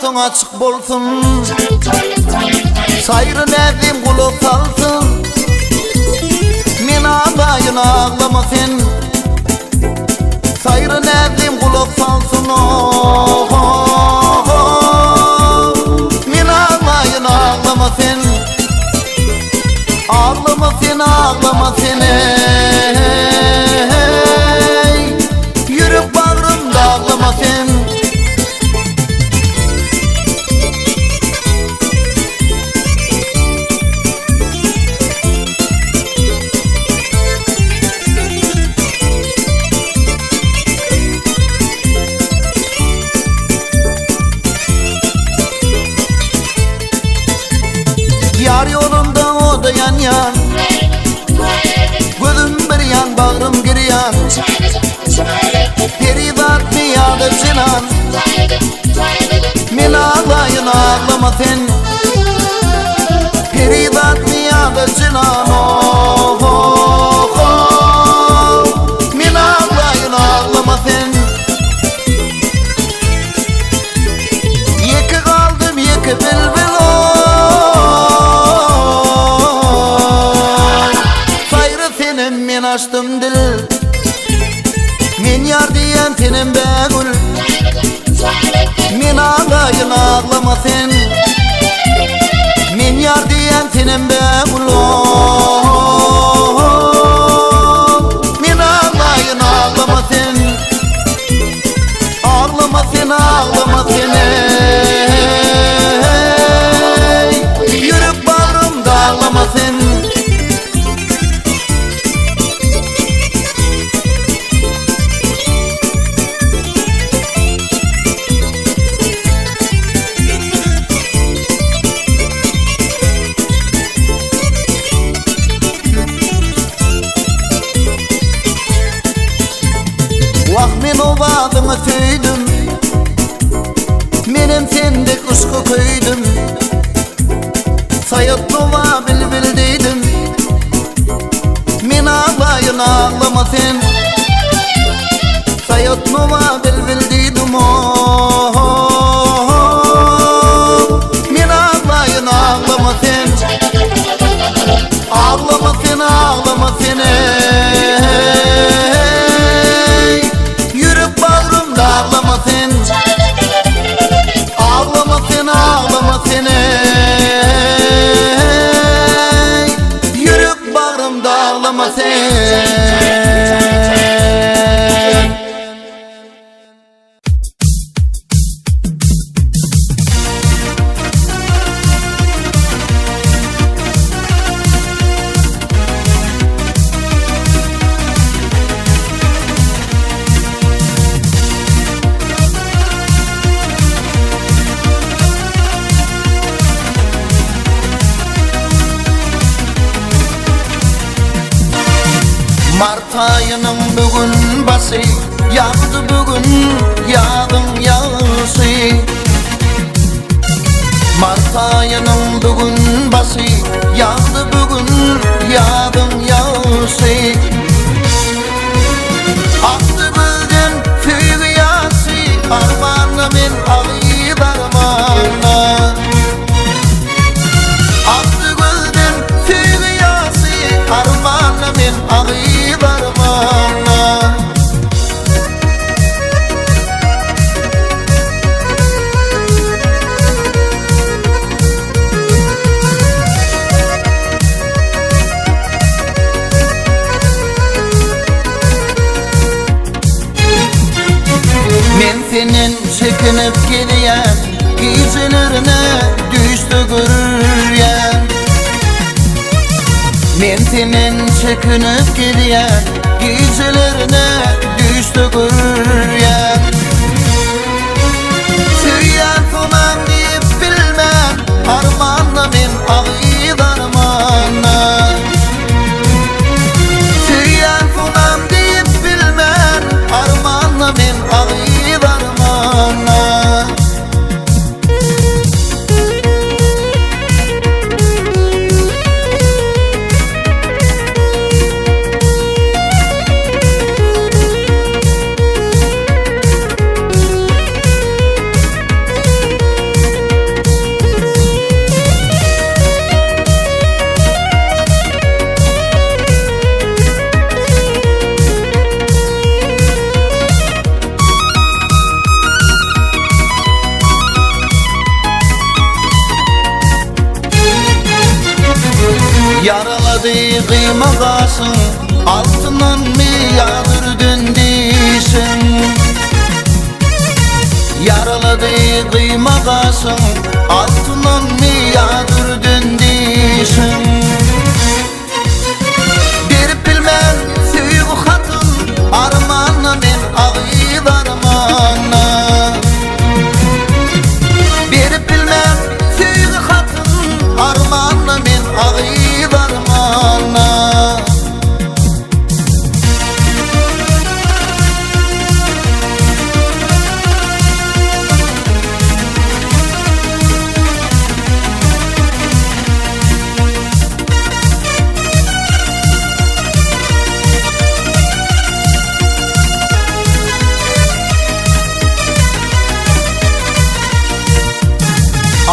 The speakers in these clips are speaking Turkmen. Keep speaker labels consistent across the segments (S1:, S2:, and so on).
S1: Bagtyň açyk bolsun. Saýry näzlim gulak salsyn. Men aglaýyn aglama sen. Saýry näzlim gulak salsyn oh, oh, oh. Men aglaýyn aglama sen. Aglama sen aglama sen ey. Ýürek bagrymda aglama sen. Ýar ýolunda oda ýanýan Gözüm bir ýan bagrym girýan Perizatmy ýa-da jenan Men aglaýyn aglama sen Perizatmy ýa-da jenan oh, oh, oh. Men aglaýyn aglama sen Ýeke galdym ýeke bilbil oy Saýra senem men açdym dil Men ýar diýen senem bägül Men aglaýyn aglama sen Men ýar diýen senem bägül Men aglaýyn aglama sen Aglama sen aglama sen ey Ýürek bagrymda aglama sen Wah men owazyňy söýdüm Menem sendek yşka köýdüm Saýat nowa bilbil diýdim Men aglaýyn aglama sen Saýat nowa bilbil diýdim oh, Men aglaýyn aglama sen Aglama sen aglama sen ey Ýürek bagrymda aglama sen Aglama sen aglama sen ey Ýürek bagrymda aglama sen. Mart aýynyň bu gün başy Ýagdy bu gün ýazyň ýagşy Mart aýynyň bu gün başy Ýagdy bu gün ýazyň ýagşy Akdy gözden söýgi ýaşy Armanda men agyz armanda Akdy gözden söýgi ýaşy Armanda men agyz armanda. Men senden çekinip gelýän Gijelerine düýşde görýän Men senden çekinip gelýän Gijelerine düýşde görýän Söýýän sonam diýip bilmän Armanda men agyz armanda Söýýän sonam diýip bilmän Armanda men agyz armanda. Ýaralady gyýma gaşyň, Altyndanmy ýa dürden dişiň? Ýaralady gyýma gaşyň, Altyndanmy ýa dürden dişiň? Berip bilmen söýgi hatyn, Armana men agyz armana. Berip bilmen söýgi hatyn, Armana men agyz armana.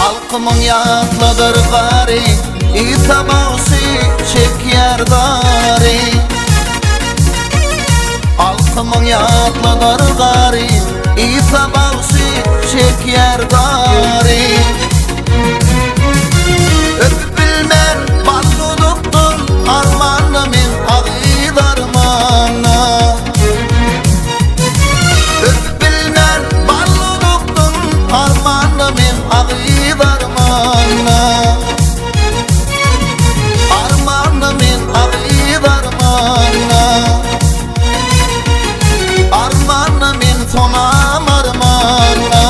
S1: Alkymyň ýatladyr gary, Isa bagşy çekýär zary. Alkymyň ýatladar gary, Isa bagşy çekýär zary. Öpüp bilmen bal dudakdan, Armana men agyz armana. Öpüp bilmen bal dudakdan, Armana men agyz armana. Armana men agyz armana. Armana men sonam armana.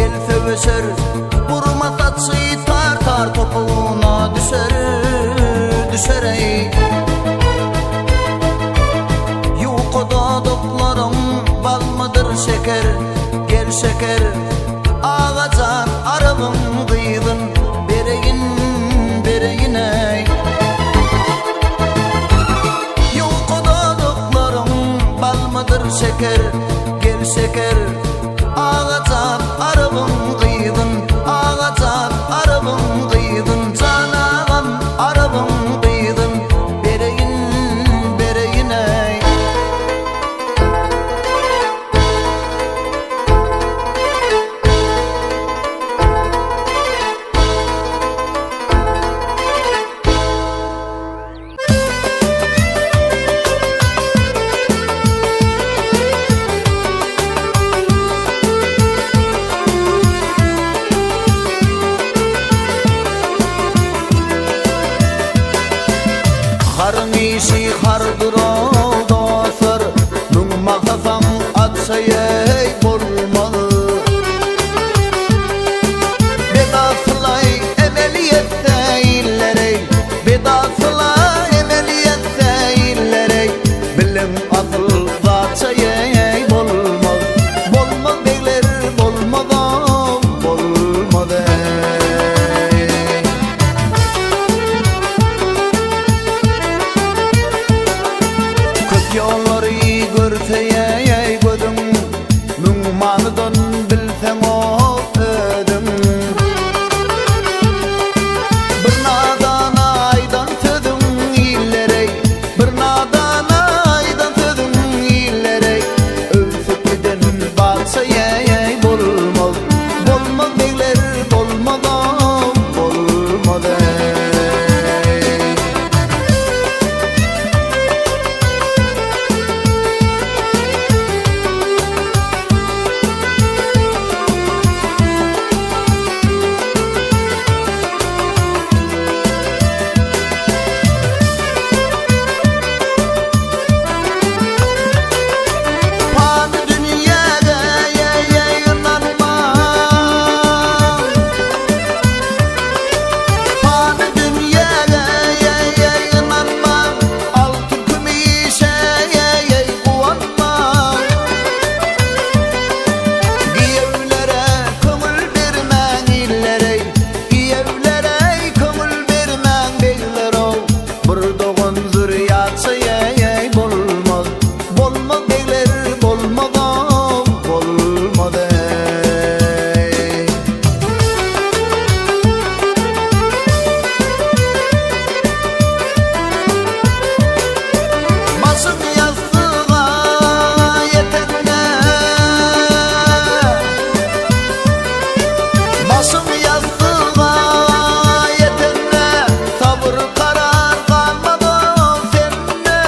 S1: Gel söweşer Burma saçy tar tar topugyna düşer Düşer eý Ýuka dodaklaryň balmydyr şeker Gel şeker Agajan Arabyň gyzyn bereýin bereýin eý Ýuka dodaklaryň balmydyr şeker Gel şeker Agajan Arabyň gyzyn Agajan Arabyň gyzyn Jan agam Arabyň gyzyn bereýin bereýin eý. Haryň işi hardyr-ow dostlar, Müň magtasaň atsa ýeý bolmaz. Bedasylaý emel ýetse illereý, Bedasyla emel ýetse illereý, Biliň asyl zatça ýeý bolmaz. Bolmaz begler bolmaz-ow, bolmaz eý. Köp ýollary görse ýeý gözüň, Müň manydan bilseň-ow özüň. Bir nadana aýdan sözüň illereý, Bir nadana aýdan sözüň illereý, Öwsüp giden bagça ýeý bolmaz. Bolmaz begler bolmaz-ow, bolmaz eý. Pany dünýäge ynanma Pany dünýäge ynanma Altyn kümüşe guwanma Giýewlere köňül bermäň illereý Giýewlere köňül bermäň begler-ow Bir dogan zürýatça ýeý bolmaz Bolmaz begler bolmaz-ow bolmaz eý. Başym ýassyga ýetende Başym ýassyga ýetende Sabyr karar galmaz-ow sende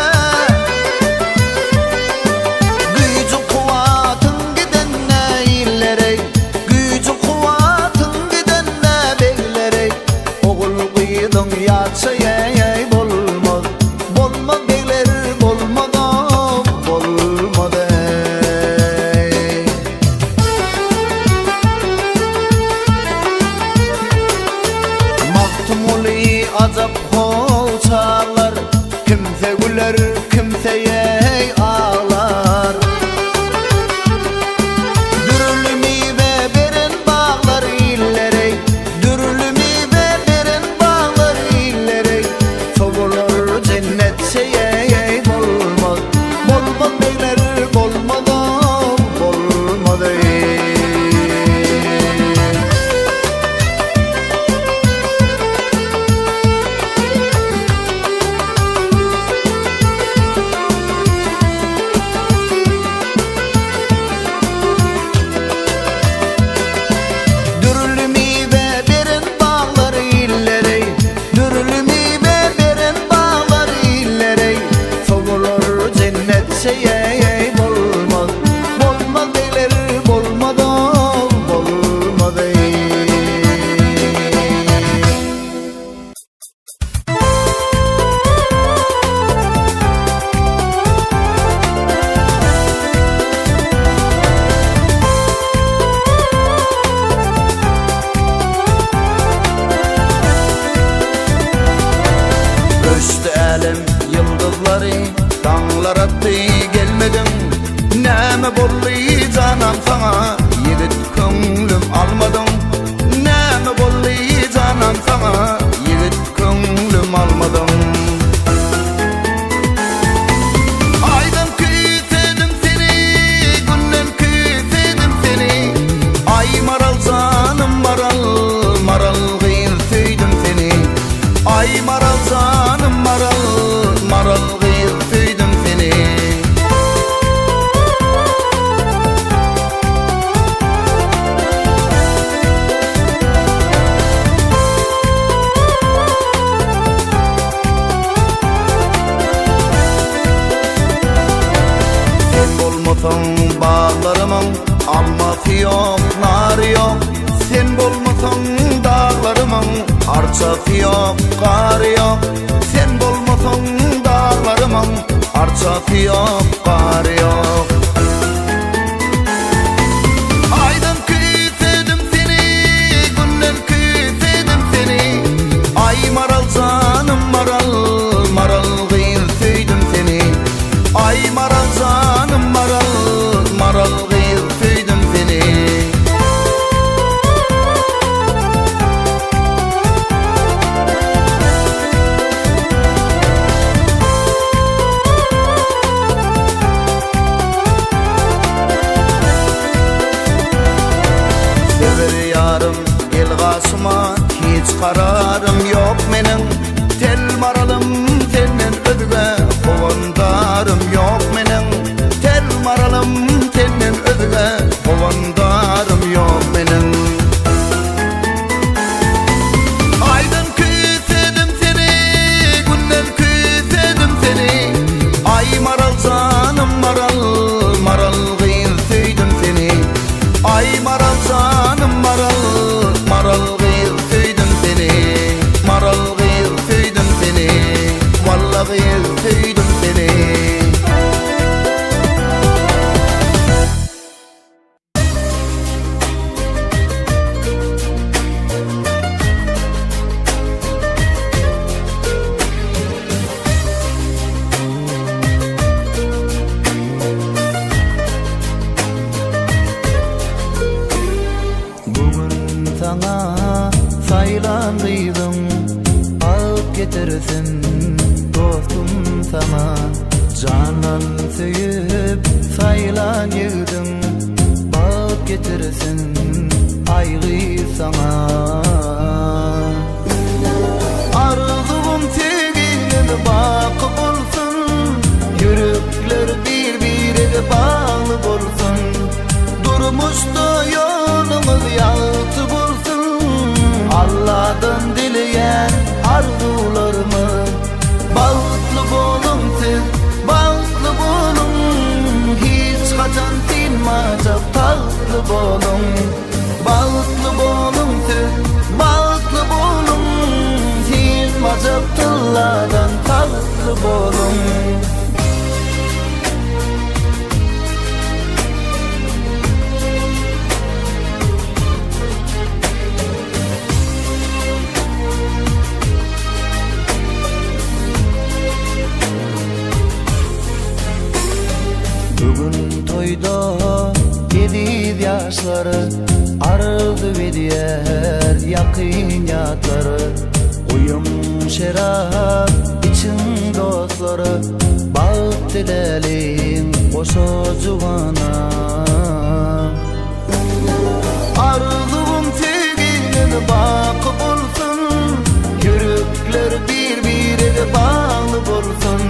S1: Güýji kuwwatyň gidende illereý Güýji kuwwatyň gidende beglereý Ogul gyzyň ýatsa ýeý bolmaz Bolmaz begler bolmaz-ow bolmaz eý. Magtymguly ajap how çaglar, Kimse güler, kimse ýeý aglar. Dürli miwe beren baglar illereý, Dürli miwe beren baglar illereý, Sowular jennetçe ýeý bolmaz, Bolmaz begler bolmaz-ow, bolmaz eý. Arçasy ýok, gary ýok, Sen bolmasaň daglarymyň Arçasy ýok, gary ýok. Aýdan küýsedim seni, Günden küýsedim seni, Aý maral janym maral, Maral gyz söýdüm seni. Aý maral janym maral, Maral gyz söýdüm seni. Söwer ýarym gel gaşyma Hiç kararym ýok meniň Tel maralym senden özge Howandarym ýok meniň Tel maralym senden özge Howandarym ýok meniň Aýdan küýsedim seni, günden küýsedim seni Aý maral janym maral, maral gyz söýdüm seni Aý maral janym maral, maral gyz söýdüm seni Maral gyz söýdüm seni, walla gyz söýdüm seni. Bu gün saňa saýlan gyzyň Alyp getirsin dostum saňa Jandan söýüp saýlan ýigidiň Bagt getirsin aý gyz saňa. Arzuwym söýgiňiz baky bolsun, Ýürekler bir-birege bagly bolsun. Durmuşda ýoluňyz ýagty bolsun, Alladan dileýän arzuwlarymyz. Bagtly boluň siz, bagtly boluň, Hiç haçan synmajak tagtly boluň. Bagtly boluň siz, bagtly boluň, Synmajak tylladan tagtly boluň. Bu gün toýda eziz ýaşlar Arzuw edýär ýakyn ýatlar Guýuň şerap içiň dostlar Bagt diläliň goşa juwana. Arzuwym söýgiňiz baky bolsun, Ýürekler bir-birege bagly bolsun.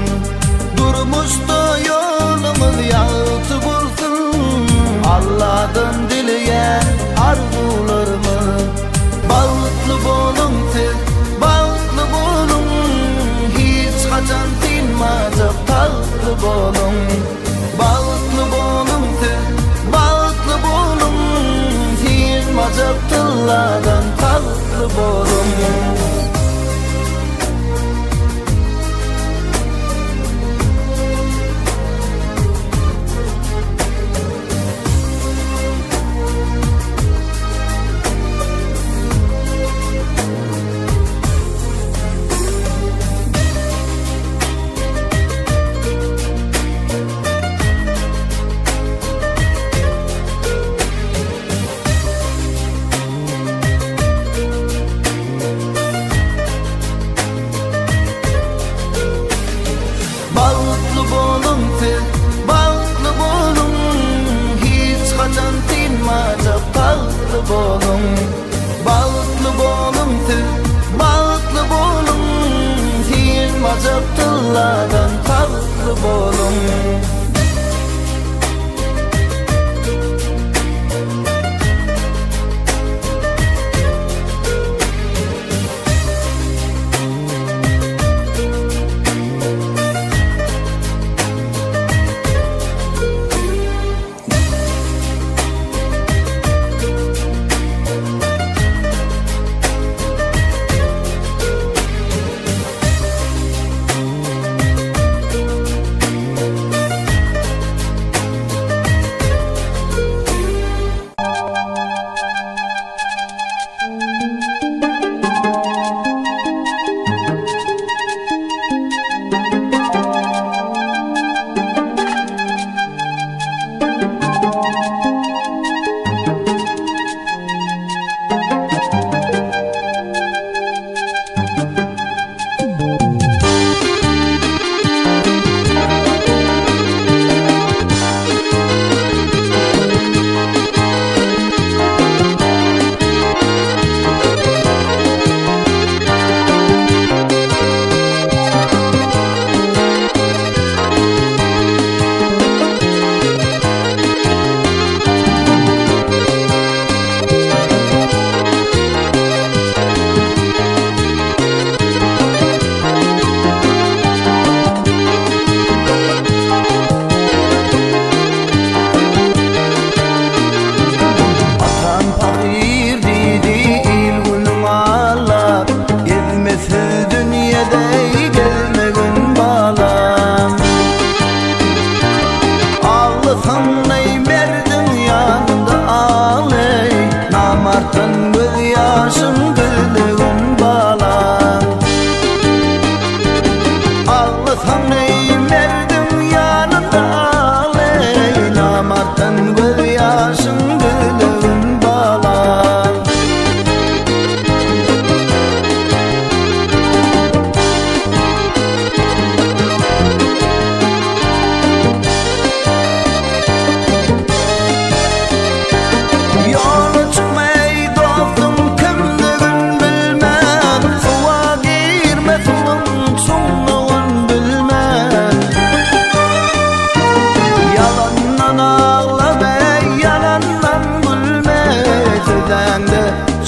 S1: Durmuşda ýoluňyz ýagty bolsun, Alladan dileýän arzuwlarymyz. Bagtly boluň siz, bagtly boluň, Hiç haçan synmajak tagtly boluň. Bagtly boluň siz, bagtly boluň, Synmajak tylladan tagtly boluň. Bagtly boluň siz, bagtly boluň, Hiç haçan synmajak tagtly boluň. Bagtly boluň siz, bagtly boluň, Synmajak tylladan tagtly boluň.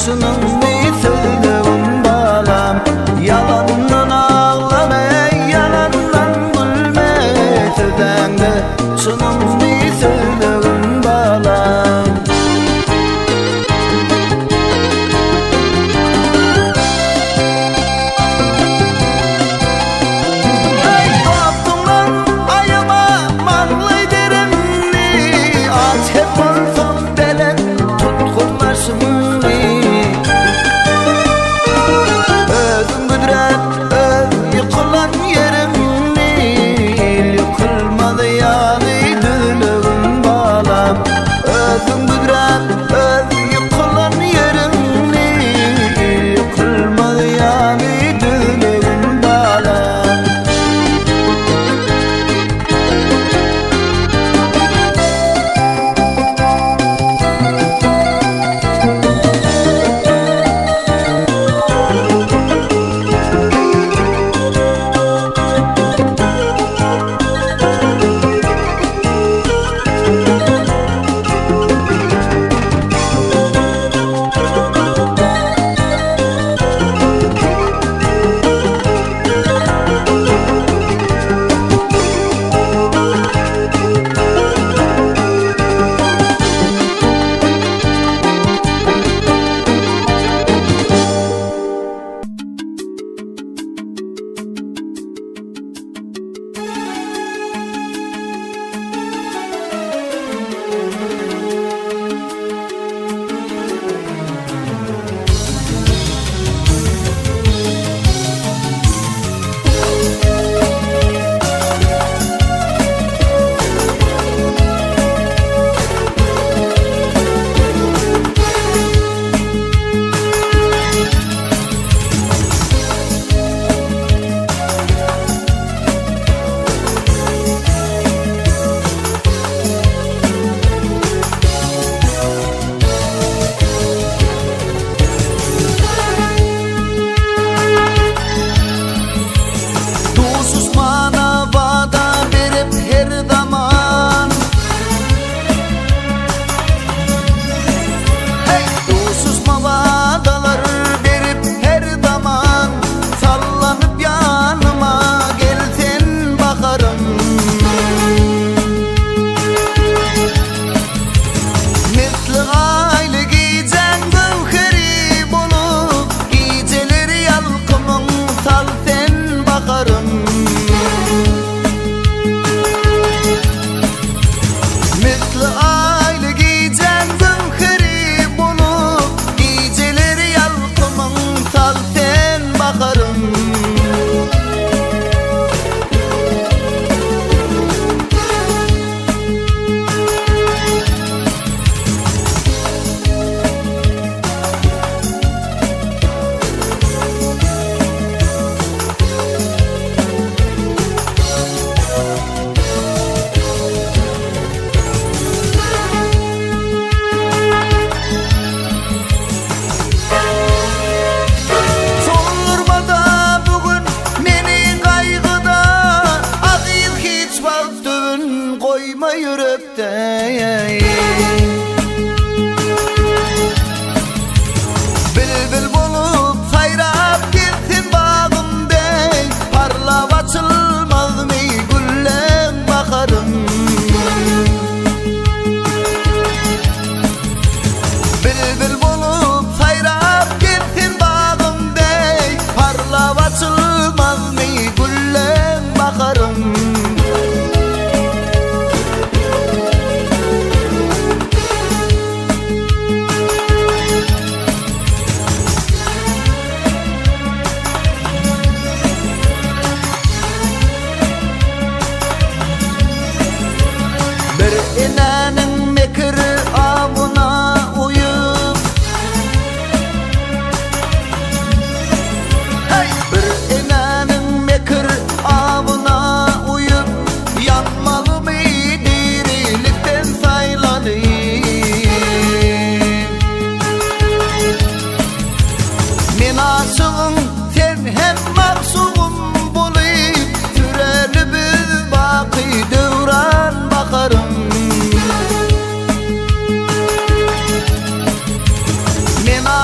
S1: Çynyňy sözlegin balam. Ýalandan aglama, ýalandan gülme, Sözläňde çynyňy sözlegin balam. Eý, dostumdan aýama maňlaý derimni, Aç hem bolsam belent tutgun başymny.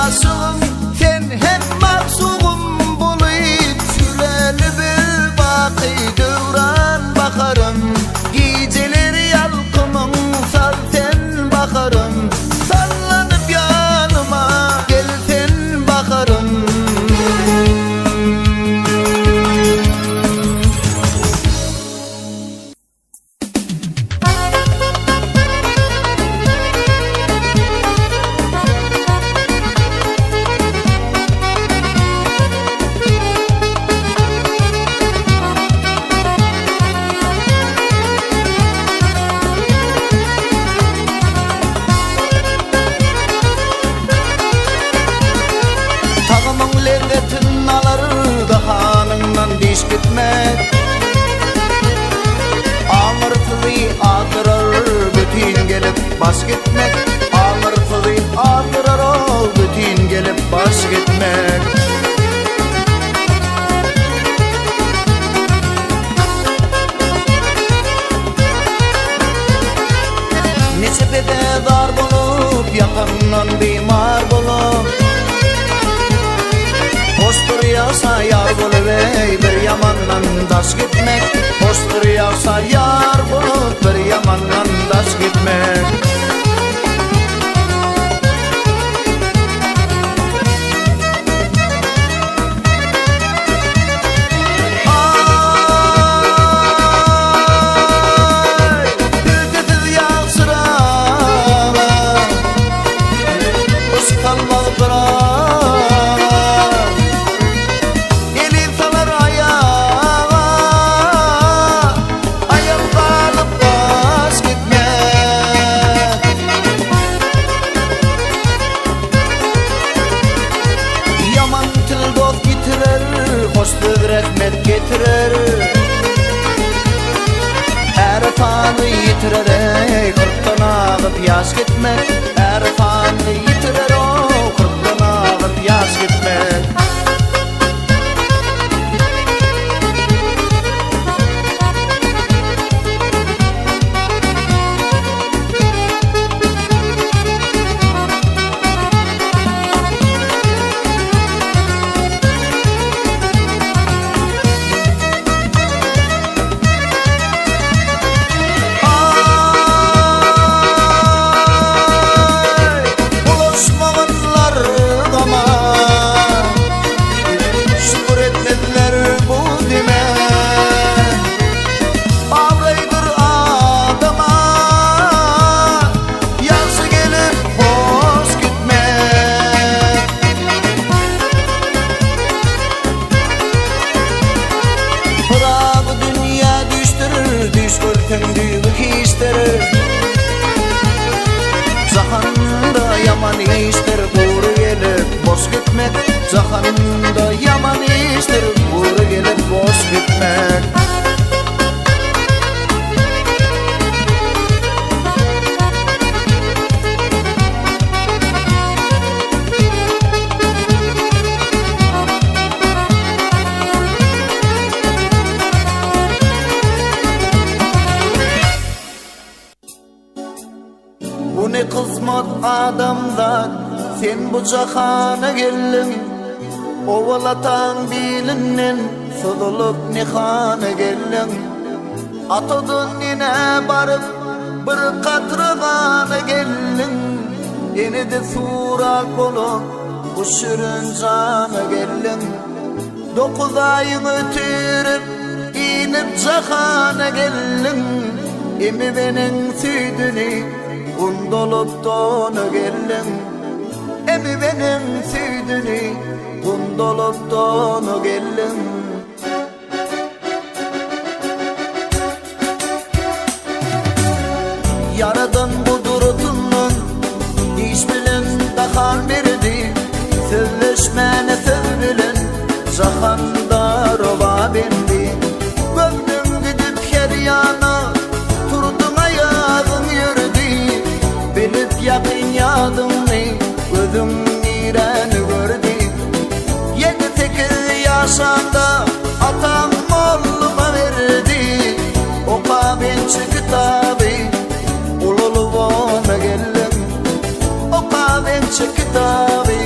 S1: aşygym, sen hem magsugym bolup Süreli biz baky döwran baharym Gijeleri ýalkymyň sal sen baharym Sallanyp ýanyma gel sen baharym. Tagamyň lezzetin alar Dahanyňdan diş gitmez. Aňyrsyzy azdyrar Bütin gelip baş gitmek. Aňyrsyzy azdyrar ol Bütin gelip baş gitmek. Niçe pede zar bolup, ýakandan bimar bolup. Hoşdur ýagşa ýar bolup eý, bir ýamandan daş gitmek. Hoşdur ýagşa ýar bolup, bir ýamandan daş gitmek. Aý, dilsiz ýagşyraga, Yşk salmaz gyraga, Elin salar aýaga, Aýak galyp baş gitmez. Ýaman til dost ýitirer, hoş söz rehmet getirer. Är sany ýitirer eý, kyrkdan agyp ýaş gitmek. Är sany ýitirer o, kyrkdan agyp ýaş gitmek. Aý, bulaşmagynlar gama, Şükür etmezler bu deme. Abraýdyr adama, Ýagşy gelip hoş gitmek. Pyragy dünýä düýşdür, düýş görseň düýbi hiçdir. Jahanda ýaman işdir, gury gelip boş gitmek. Jahanda ýaman işdir, gury gelip boş gitmek. Bu ne kysmat adamzat, sen bu jahana geldiň, Owal ataň bilinden syzylyp nihana geldiň. Atadan enä baryp bir katra gana geldiň, Enede surat bolup bu şirin jana geldiň. Dokuz aýyň ötürip inip jahana geldiň, Emip eneň süýdüni gundalyp dona geldiň. Emip eneň süýdüni gundalyp dona geldiň. Ýaradan gudratyndan diş bilen dahan berdi, Sözleşmäne söz bilen jahanda rowa bendi. Göwnüň gidip her ýana, turduň aýagyň ýöredi, Bilip ýakyn ýadyňny, gözüň niräni gördi. Ýedi-sekiz ýaşamda atam molluma berdi, Okap ençe kitaby, ulalyp ona geldim. Okap ençe kitaby.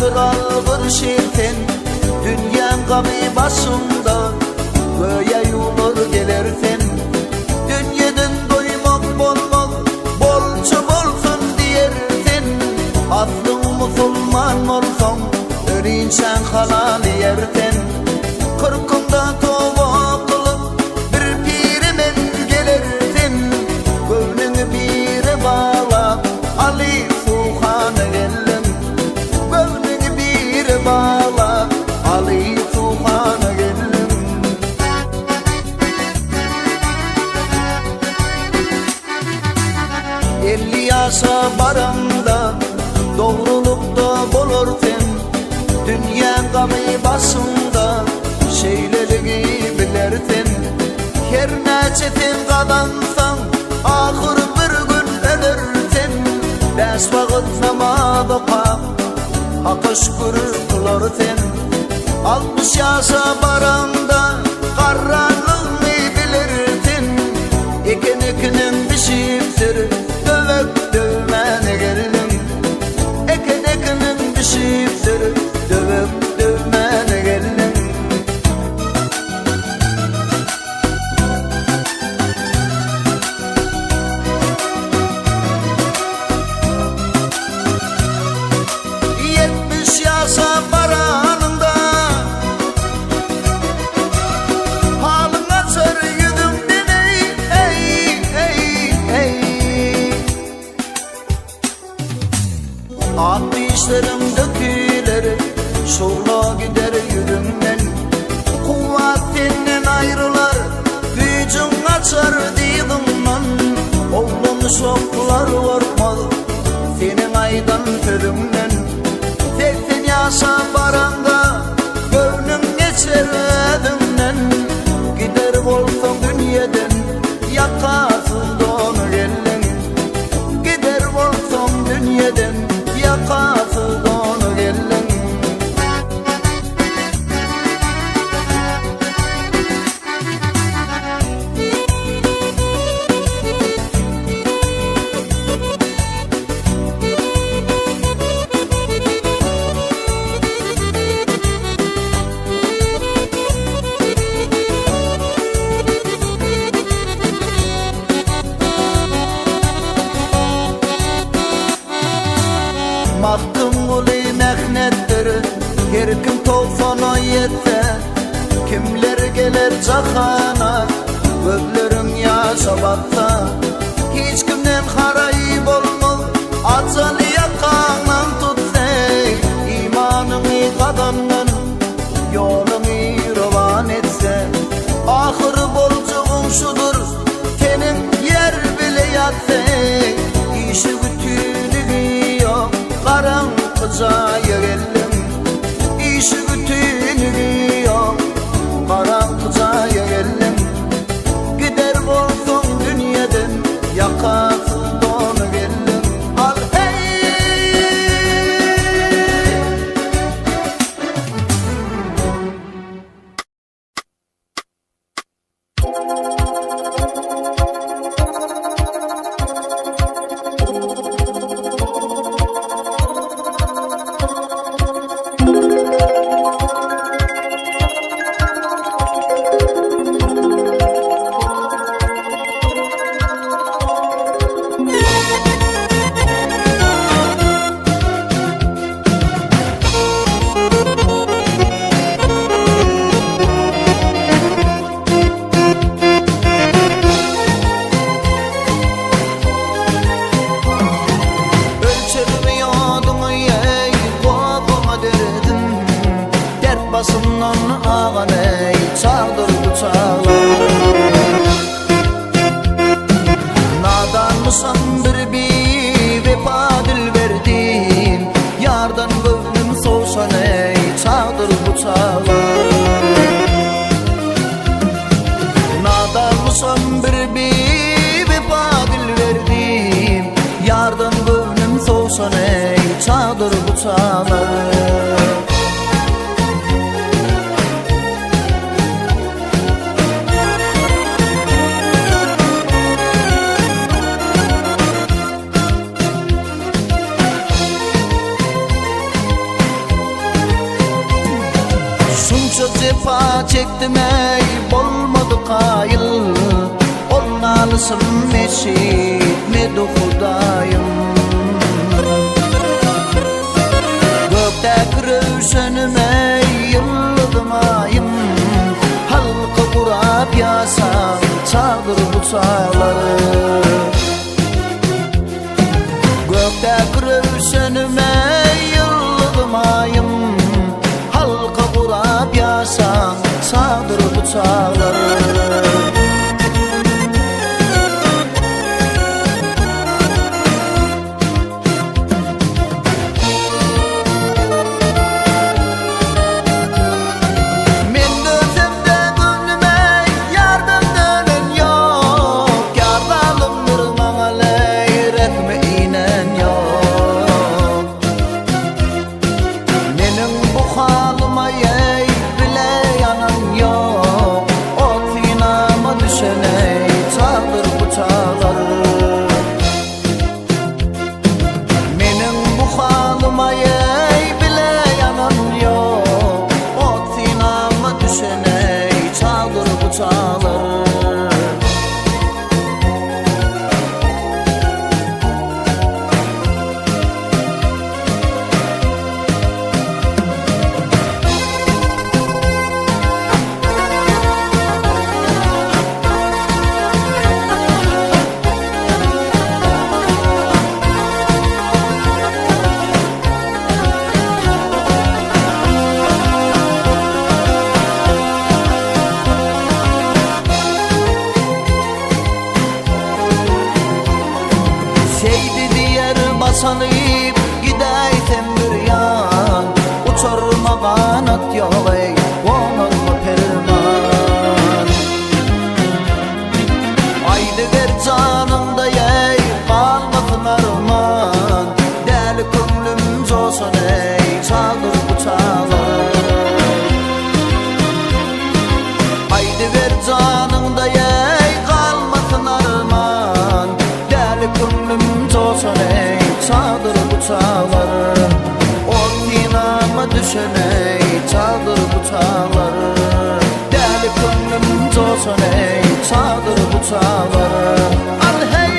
S1: Algyr algyr şir sen Dünýäň gamy başyňda Göýä ýuwlar geler sen Dünýeden doýmak bolmaz Bolça bolsun diýer sen Aslyň musulman bolsaň Ölinçäň halal iýer sen Kyrkyňda toba kylyp Bir pire men geler sen Göwnüňi bire baglap Aly Suhana geldim Göwnüňi bire baglap Aly Suhana geldim 50 ýaşa baraňda Dogrulykda bolar sen Dünýäň gamy başyňda Şeýleligi biler sen Her näçe sen gazansaň Ahyr bir gün öler sen Bäş wagt namaz okap Haka şükür kylar sen 60 ýaşa baraňda Garranlygyňy biler sen Eken ekiniň bişipdir Döwek döwmäne geldim Eken ekiniň bişipdir Döwek döwmäne geldim 70 ýaşa baranyňda Halyň açar ýüzüňden eý, eý, eý, eý. Ak dişleriň döküler, şugla gider ýüzüňden. Kuwwat senden aýrylar, güýjüň gaçar dyzyňdan. Oglan uşaklar gorkmaz seniň aýdan sözüňden. 80 ýaşa baraňda göwnüň geçer özüňden. Gider bolsaň dünýeden ýakasyz dony geldiň. Gider bolsaň dünýeden ýakasyz dony geldiň. Magtymguly mähnetdir, her kim togsana ýetse, Kimler geler jahana, gözleriň ýaşa batsa, Hiç kimden haraý bolmaz, ajal ýakaňdan tutsa, Imanyňy gazandan, ýoluňy rowan etse, Ahyry boljagyň şudur, teniň ýer bile ýatsa, Işi bütünligi ýok, garaňky jaýa geldim. Işi bütünligi ýok, garaňky jaýa geldim. Gider bolsaň dünýeden, ýakasyz dony geldim. Al heý! Ölçermi ýadyňy eý, gozgama derdim Dert başymdan agan eý, çagdyr bu çaglar Nadanmyşam bir biwepa dilberdim Ýardan göwnüm sowşan eý, çagdyr bu çaglar Nadanmyşam bir biwepa dilberdim Ýardan göwnüm sowşan eý, çagdyr bu çaglar Şonça jepa çekdim eý, bolmady kaýyl, Ol nalyşym eşitmedi Hudaýym. Gökdäki röwşenim eý, ýyldyzym aýym, Halka gurap ýaşan çadyr bu çaglar. Gökdäki röwşenim eý, ýyldyzym aýym, Halka gurap ýaşan çadyr bu çaglar. Men dönsem-de göwnüme ýardan dönen ýok, Ýar zalymdyr maňa leý rehmi inen ýok. Meniň bu halyma eý bile ýanan ýok, Ot synama düşen eý çagdyr bu çaglar. Meniň bu halyma eý bile ýanan ýok, Ot synama düşen eý çagdyr bu çaglar. Seýdi diýer baş alyp gidäýsem bir ýan, Uçaryma ganat ýok eý, gonarmy perman. Aýdyber janyňda eý, galmasyn arman, Däli köňlüm joşan eý, çaldyr bu çaglar. Aýdyber janyňda eý, galmasyn arman, Däli köňlüm joşan eý, çadyr bu çaglar. Ot synama düşen eý, çadyr bu çaglar. Däli köňlüm joşan eý, çadyr bu çaglar. Al heý!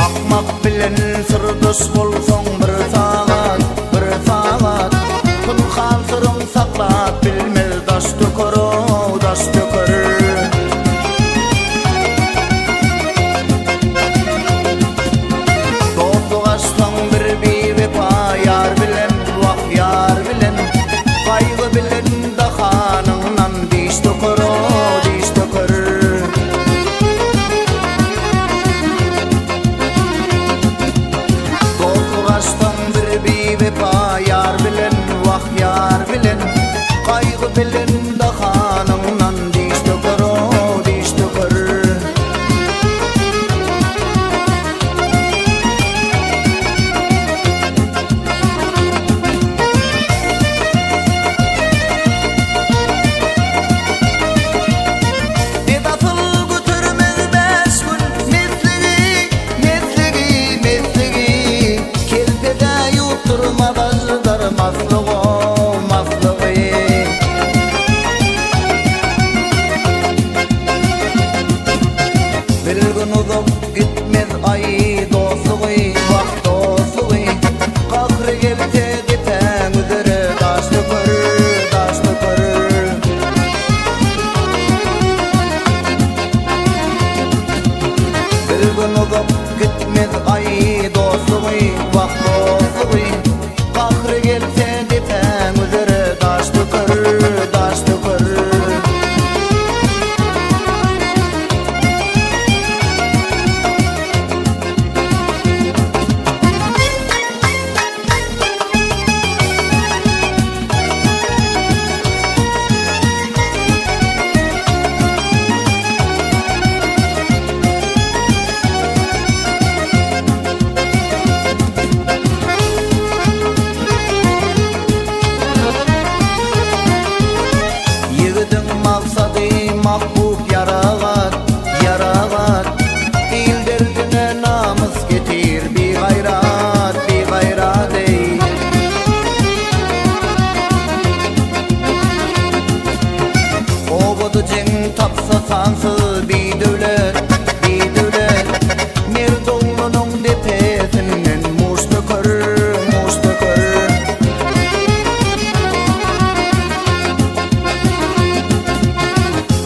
S1: Akmak bilen syrdaş bolsaň bir sagat, bir sagat, Pynhan syryň saklap bilmez daş döker-ow, daş döker. Dostluk açsaň bir biwepa ýar bilen, wah ýar bilen, Gaýgy bilen dahanyňdan diş döker-ow, diş döker. Dostluk açsaň bir biwepa ýar bilen, wah ýar bilen, Gaýgy bilen dahanyňdan diş döker-ow, diş döker. Bedasyl götermez bäş gün mesligi, mesligi, mesligi. Kelpede ýutdurmaz aždar maslyg-ow, maslygy. Mahbup ýaragat, ýaragat Il derdine namys getir bigaýrat, bigaýrat eý. Obada jeň tapsa sansyz bidöwlet, bidöwlet Mert oglanyň depesinden muş döker, muş döker.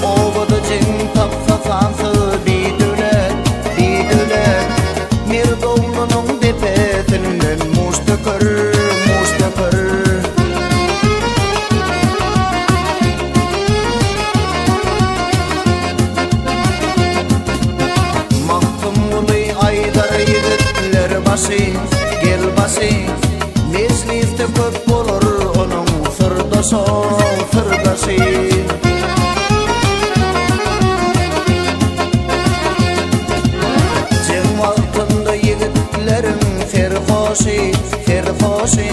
S1: Obada jeň tapsa sansyz bidöwlet, bidöwlet Mert oglanyň depesinden muş döker, muş döker. Magtymguly aýdar ýigitler başy, gel başy, Mejlisde köp bolar onuň syrdaşy, syrdaşy. Jeň wagtynda ýigitleriň serhoşy, serhoşy,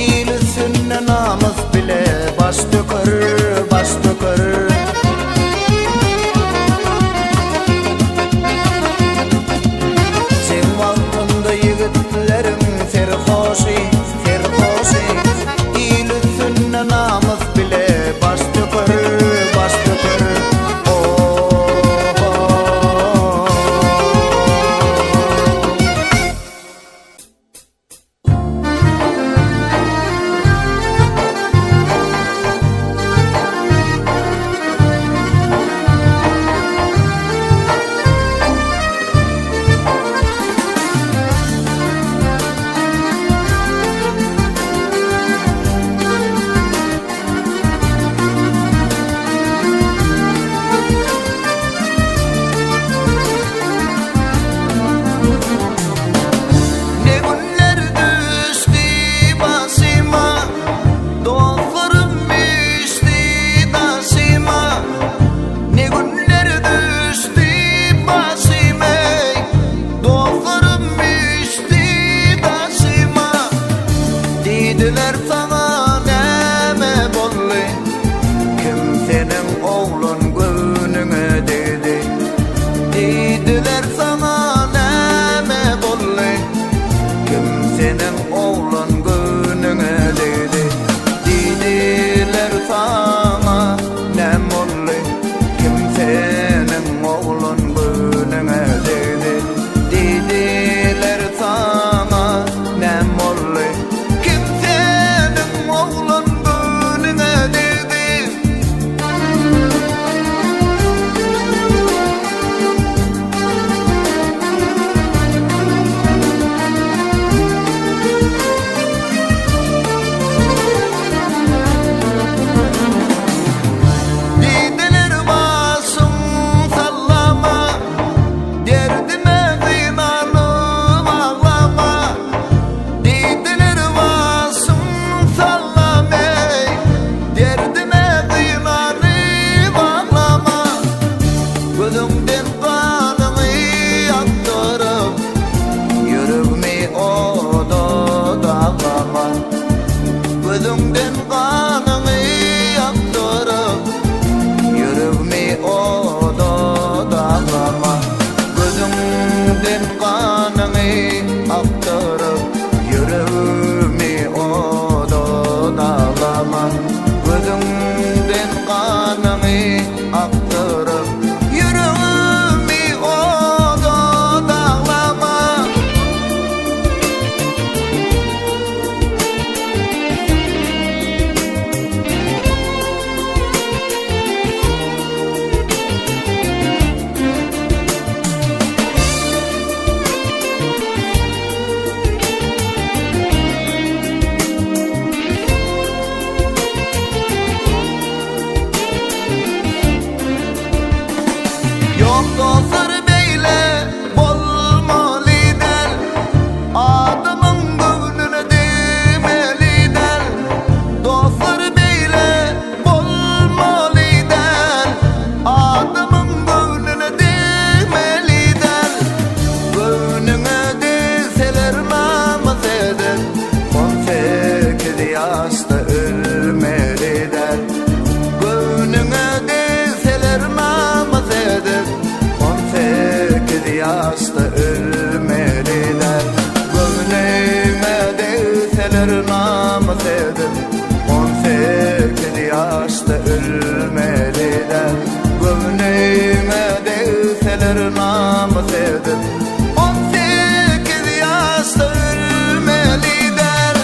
S1: Il üstünde namys bile baş döker, baş döker. Jeň wagtynda ýigitleriň serhoşy, serhoşy, Il üstünde namys bile baş döker, baş döker. Oh-oh. Ne günler düşdi başyma, Dostlarym düşdi daşyma. Ne günler düşdi başyma, Dostlarym düşdi daşyma. Diýdiler saňa näme boldy, Kim seniň oglan göwnüňe degdi? Diýdiler saňa näme boldy, Kim seniň oglan göwnüňe degdi? Diýdiler saňa näme boldy, Kim seniň oglan göwnüňe degdi? Diýdiler saňa näme boldy, Kim seniň oglan göwnüňe degdi? ýaşda ölmeli däl Göwnüňe degseler namys edip 18 ýaşda ölmeli däl.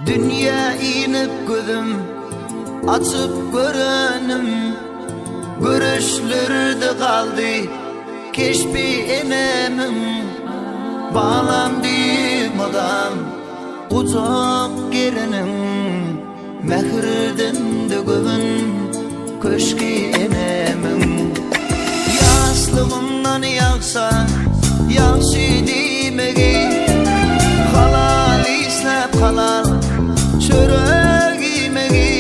S1: Dünýä inip gözüm açyp görenim Göreçlerde galdy keşbi enemiň Balam diýip mydam gujak gereniň Mähirden-de göwün köşgi enemiň Ýaşlygymdan ýagşa ýagşy diýmegi Halal işläp halal çörek iýmegi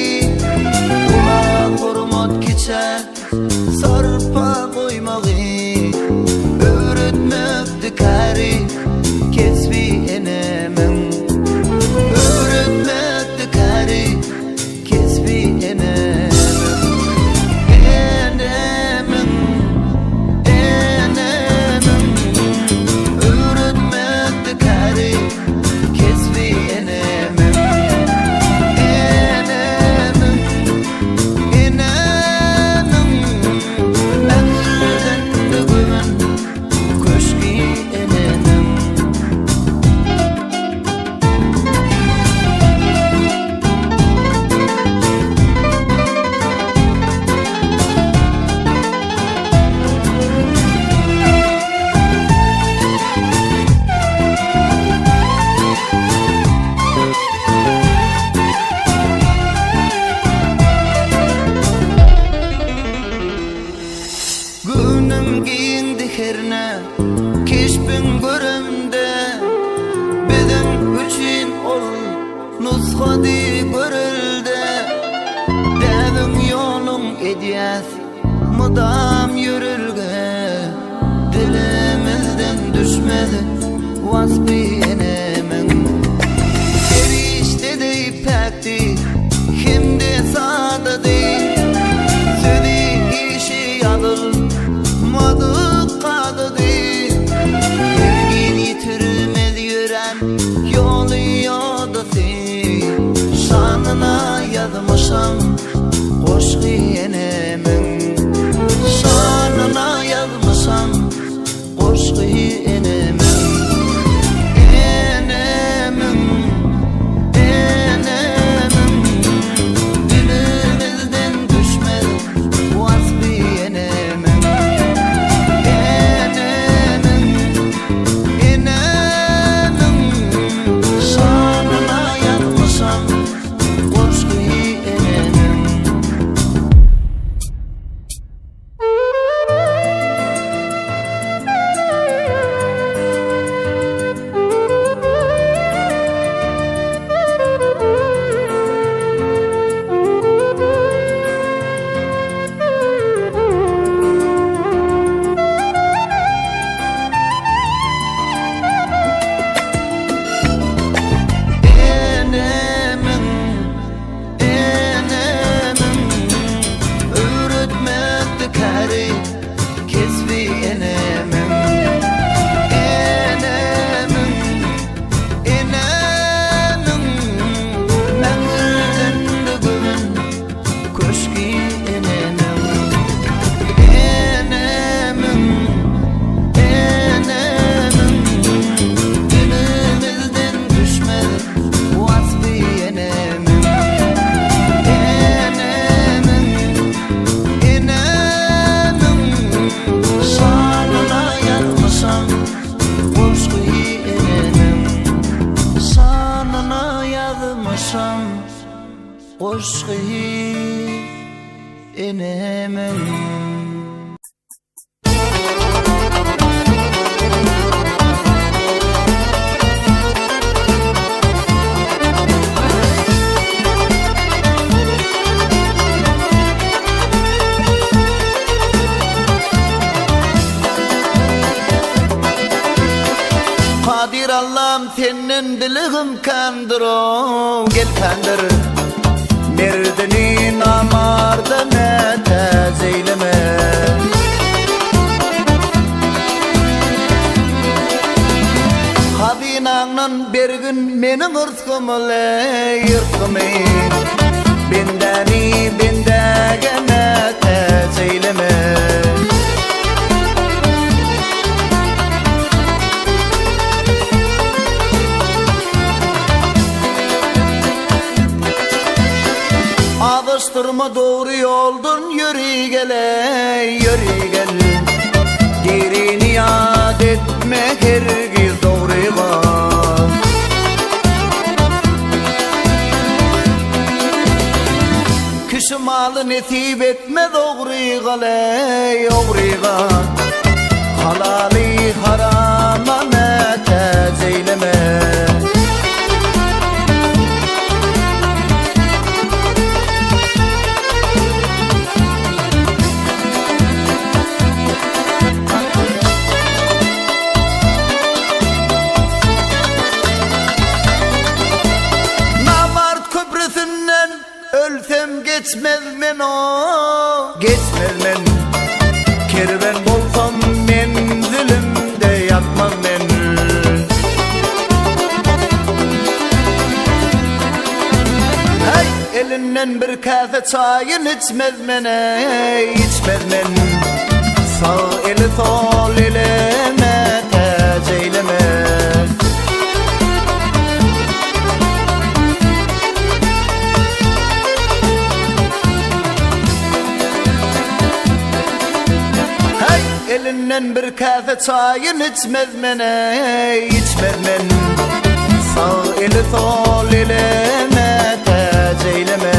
S1: Ula hormat kiçä sarpa goýmagy Öwretmekdi käri kesbi enemiň Öwretmekdi käri kesbi enemiň Enemiň, enemiň Öwretmekdi käri kesbi enemiň Enemiň, enemiň Mähirden göwün köşgi enemiň. Göwnüm giňdi herne, keşbiň göremde, Biziň üçin ol nusgady görelde. Däbiň ýoluň edýäs mydam ýörelge, Dilimizden düşmez waspy enemiň. Perişde deý päkdi hem-de sadady, Sözi, işi ýazylmadyk kadady. Hergiz ýitirmez ýörän ýoly ýodasy, Şanyna ýazmyşam goşgy enemiň. Şanyna ýazmyşam goşgy enemiň. Enemiň, enemiň, Dilimizden düşmez waspy enemiň. Enemiň, enemiň, Şanyna ýazmyşam goşgy enemiň. Goşgy enemiň. Kadyr Allam senden dilegim kändir-ow, gel kändir. Merdini namarda mätäç eýleme. Hazynaňdan bergin meniň yrsgymy leý, yrsgymy. Bendäni bendäge mätäç eýleme. Azaşdyrma dogry ýoldan ýöri gel-eý, ýöri gel. Gerini ýat etme hergiz dogry gal. Kişi maly nesip etmez ogry gal-eý, ogry gal. Halaly harama mätäç eýleme. Namart köprüsinden Ölsem geçmez men o Geçmez men Kerwen bolsam menzilimde ýatmaz men Heý elinden bir käse çaýyn içmez men eý içmez men Sag eli sol ele mätäç eýleme. Heý, elinden bir käse çaýyn içmez men, eý, içmez men. Sag eli sol ele mätäç eýleme.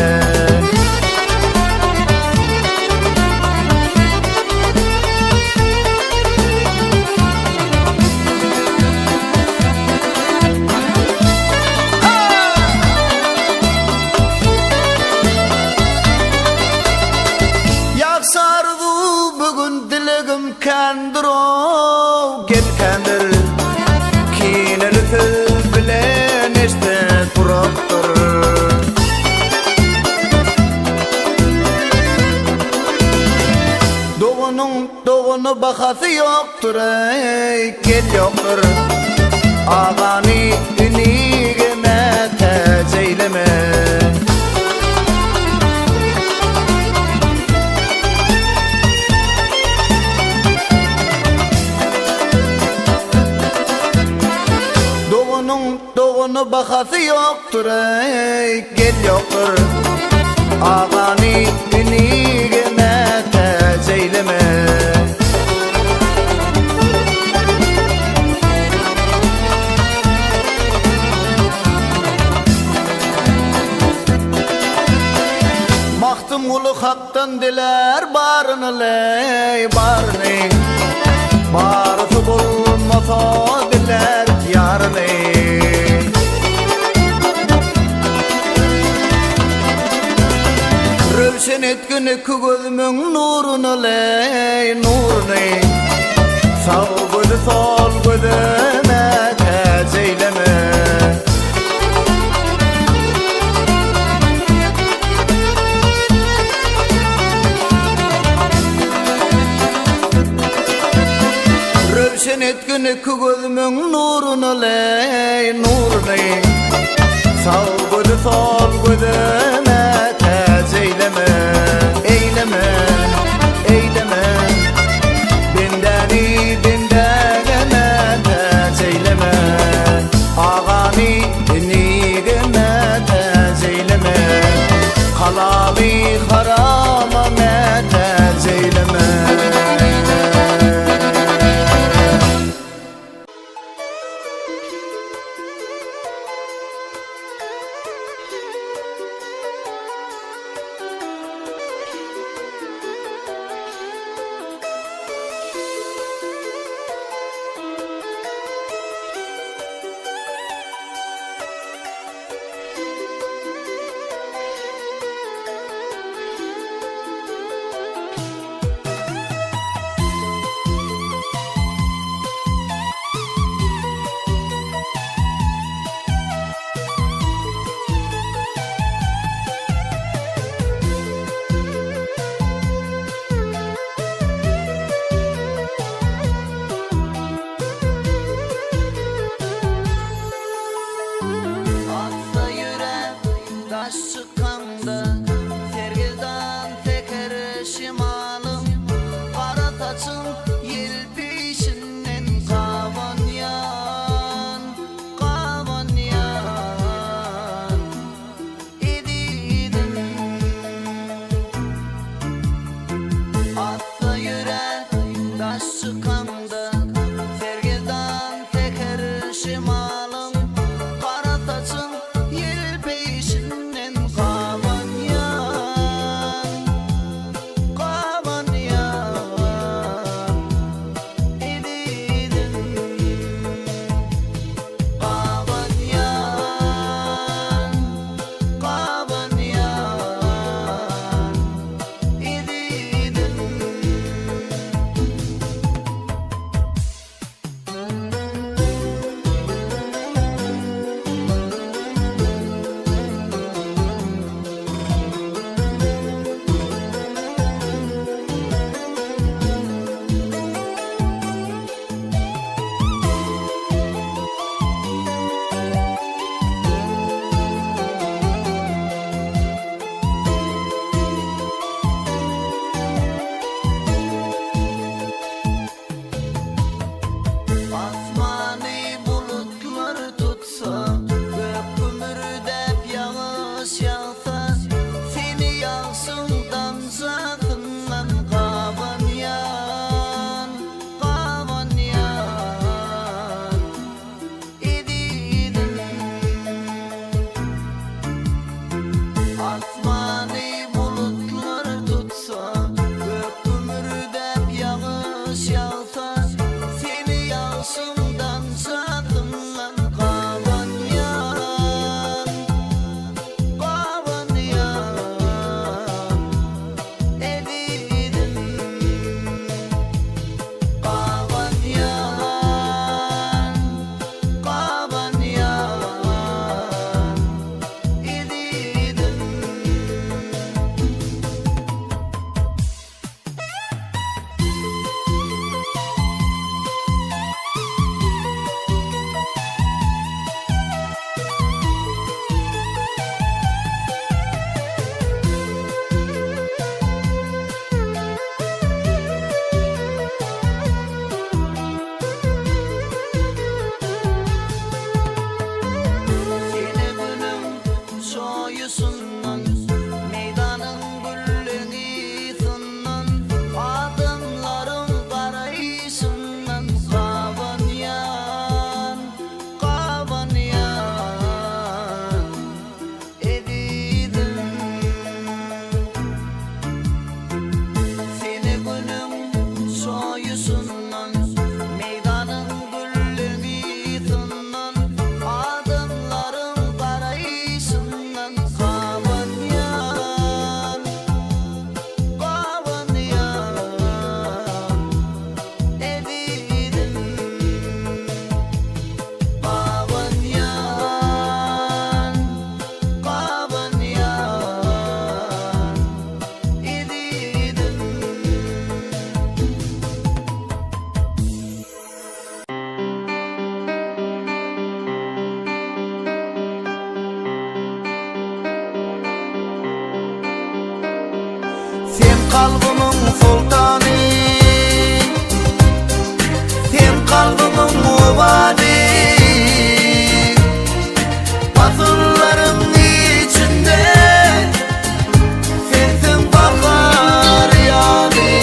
S1: Ýagşy arzuw bu gün dilegim kändir-ow, gep kändir. Kineli söz bilen eşde gurakdyr. Doganyň dogana bahasy ýokdur eý, gel ýokdur. Agany inige mätäç eýleme. Doganyň dogana bahasy ýokdur eý, gel ýokdur. Agany inige mätäç eýleme. Magtymguly Hakdan dilär baryny leý, baryny. Barysy bolmasa dilär ýaryny. Röwşen etgin iki gözümiň nuruny leý, nuruny. Sag gözi sol göze mätäç eýleme. Röwşen etgin iki gözümiň nuruny leý, nuruny. Sag gözi sol göze mätäç eýleme, eýleme, eýleme. Bendäni bendäge mätäç eýleme. Agany inige mätäç eýleme. Halaly harama mätäç eýleme. kalbymyň soltany Sen kalbymyň owany Pasyllaryň içinde Sensiň bahar ýaly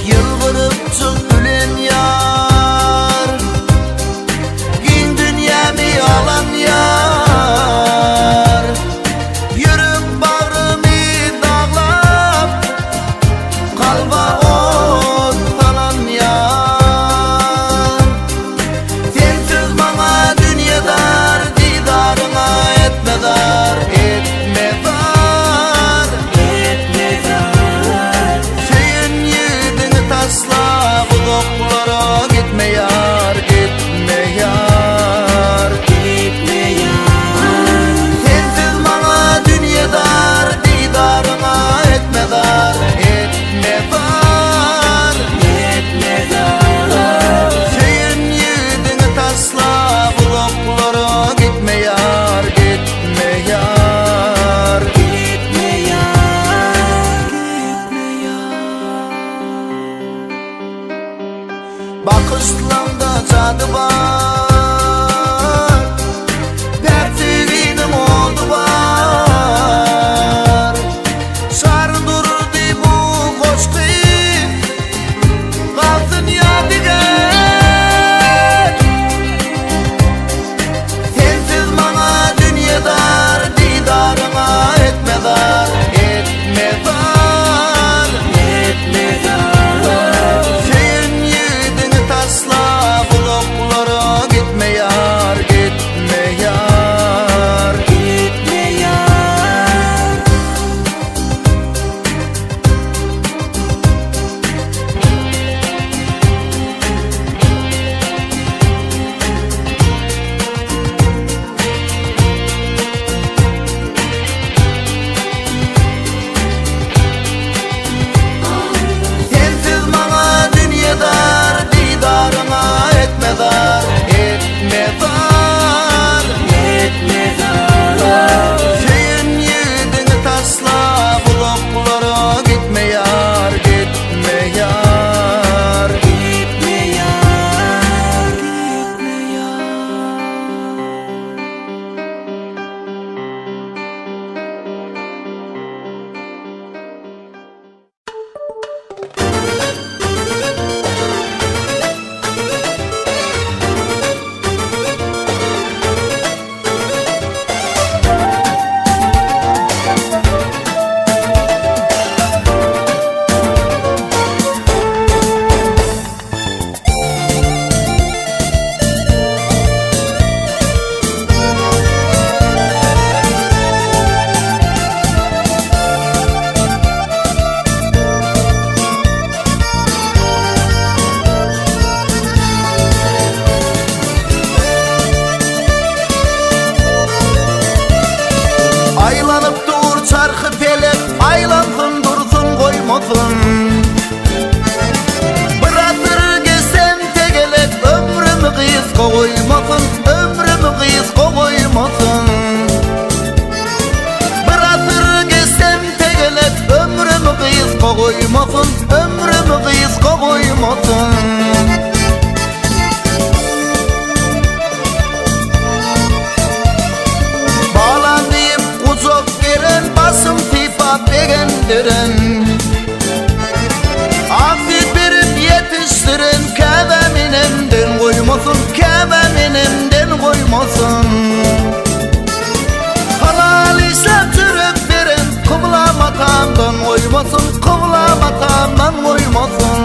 S1: Ýylgyryp çyk gülen ýar Giň dünýämi alan ýar Ýürek bagrymy daglap Kalba ot salan ýar Sensiz maňa dünýe dar Didaryňa etme zar Etme zar
S2: Etme zar
S1: Söýen ýigidiňi taşlap Uzaklara gitme ýar Gitme ýar
S2: Gitme ýar
S1: Sensiz maňa dünýe dar Didaryňa etme zar Etme zar
S2: Etme zar
S1: Söýen ýigidiňi taşlap Uzaklara gitme ýar Gitme ýar
S2: Gitme ýar Gitme ýar
S1: Bakyşlamda jady bar Päk söýginiň ody bar Şar durdy bu goşgy Galsyn ýadygär Sensiz maňa dünýe dar Didaryňa etme zar Etme zar
S2: Etme zar
S1: Söýen ýigidiňi taşlap Uzaklara gitme ýar Gitme ýar
S2: Gitme ýar
S1: Sensiz maňa dünýe dar Didaryňa etme zar Etme zar
S2: Etme zar
S1: Söýen ýigidiňi taşlap Uzaklara gitme ýar Gitme ýar
S2: Gitme ýar Gitme ýar
S1: Aýlanyp dur çarhy pelek Aýlansyn dursun goýmasyn Bir asyr gezsem tegelek Ömrümi gysga goýmasyn Ömrümi gysga goýmasyn Bir asyr gezsem tegelek Ömrümi gysga goýmasyn Ömrümi gysga goýmasyn Balam diýip gujak geren Basym sypap begendiren Ak süýt berip ýetişdiren Käbäm enemden goýmasyn Käbäm enemden goýmasyn Halal işläp çörek beren Kyblam atamdan goýmasyn Kyblam atamdan goýmasyn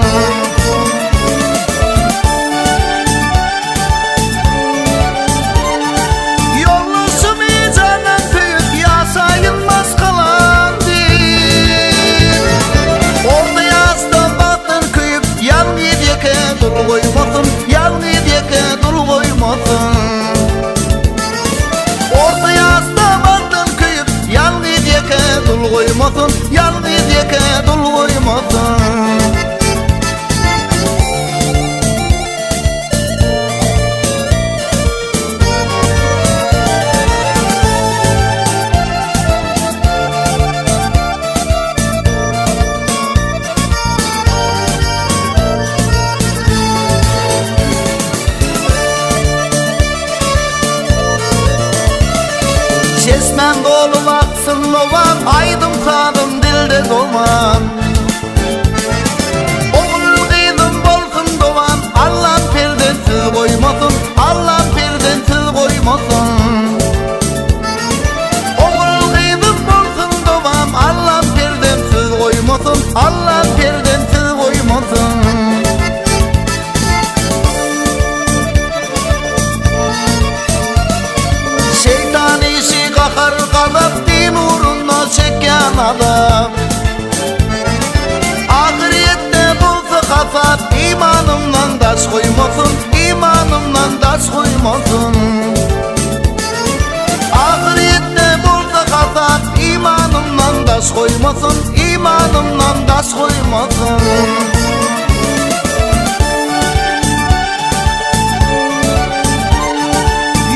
S1: Ýoldaşymy jandan söýüp ýaşaýyn maşgalam diýip Orta ýaşda bagtdan köýüp ýalňyz ýeke dul goýmasyn Ýalňyz ýeke dul goýmasyn Orta ýaşda bagtdan köýüp ýalňyz ýeke dul goýmasyn Ýalňyz ýeke dul goýmasyn Bolsun dowam aýdym sazym dilde dowam Ogul gyzym bolsun dowam Allam perzentsiz goýmasyn Allam perzentsiz goýmasyn Ogul gyzym bolsun dowam Allam perzentsiz goýmasyn Allam perzentsiz goýmasyn. Şeytan işi gahar gazap Din ugrunda çekýän azap Ahyrýetde bolsa hasap Imanymdan daş goýmasyn Imanymdan daş goýmasyn Ahyrýetde bolsa hasap Imanymdan daş goýmasyn Imanymdan daş goýmasyn.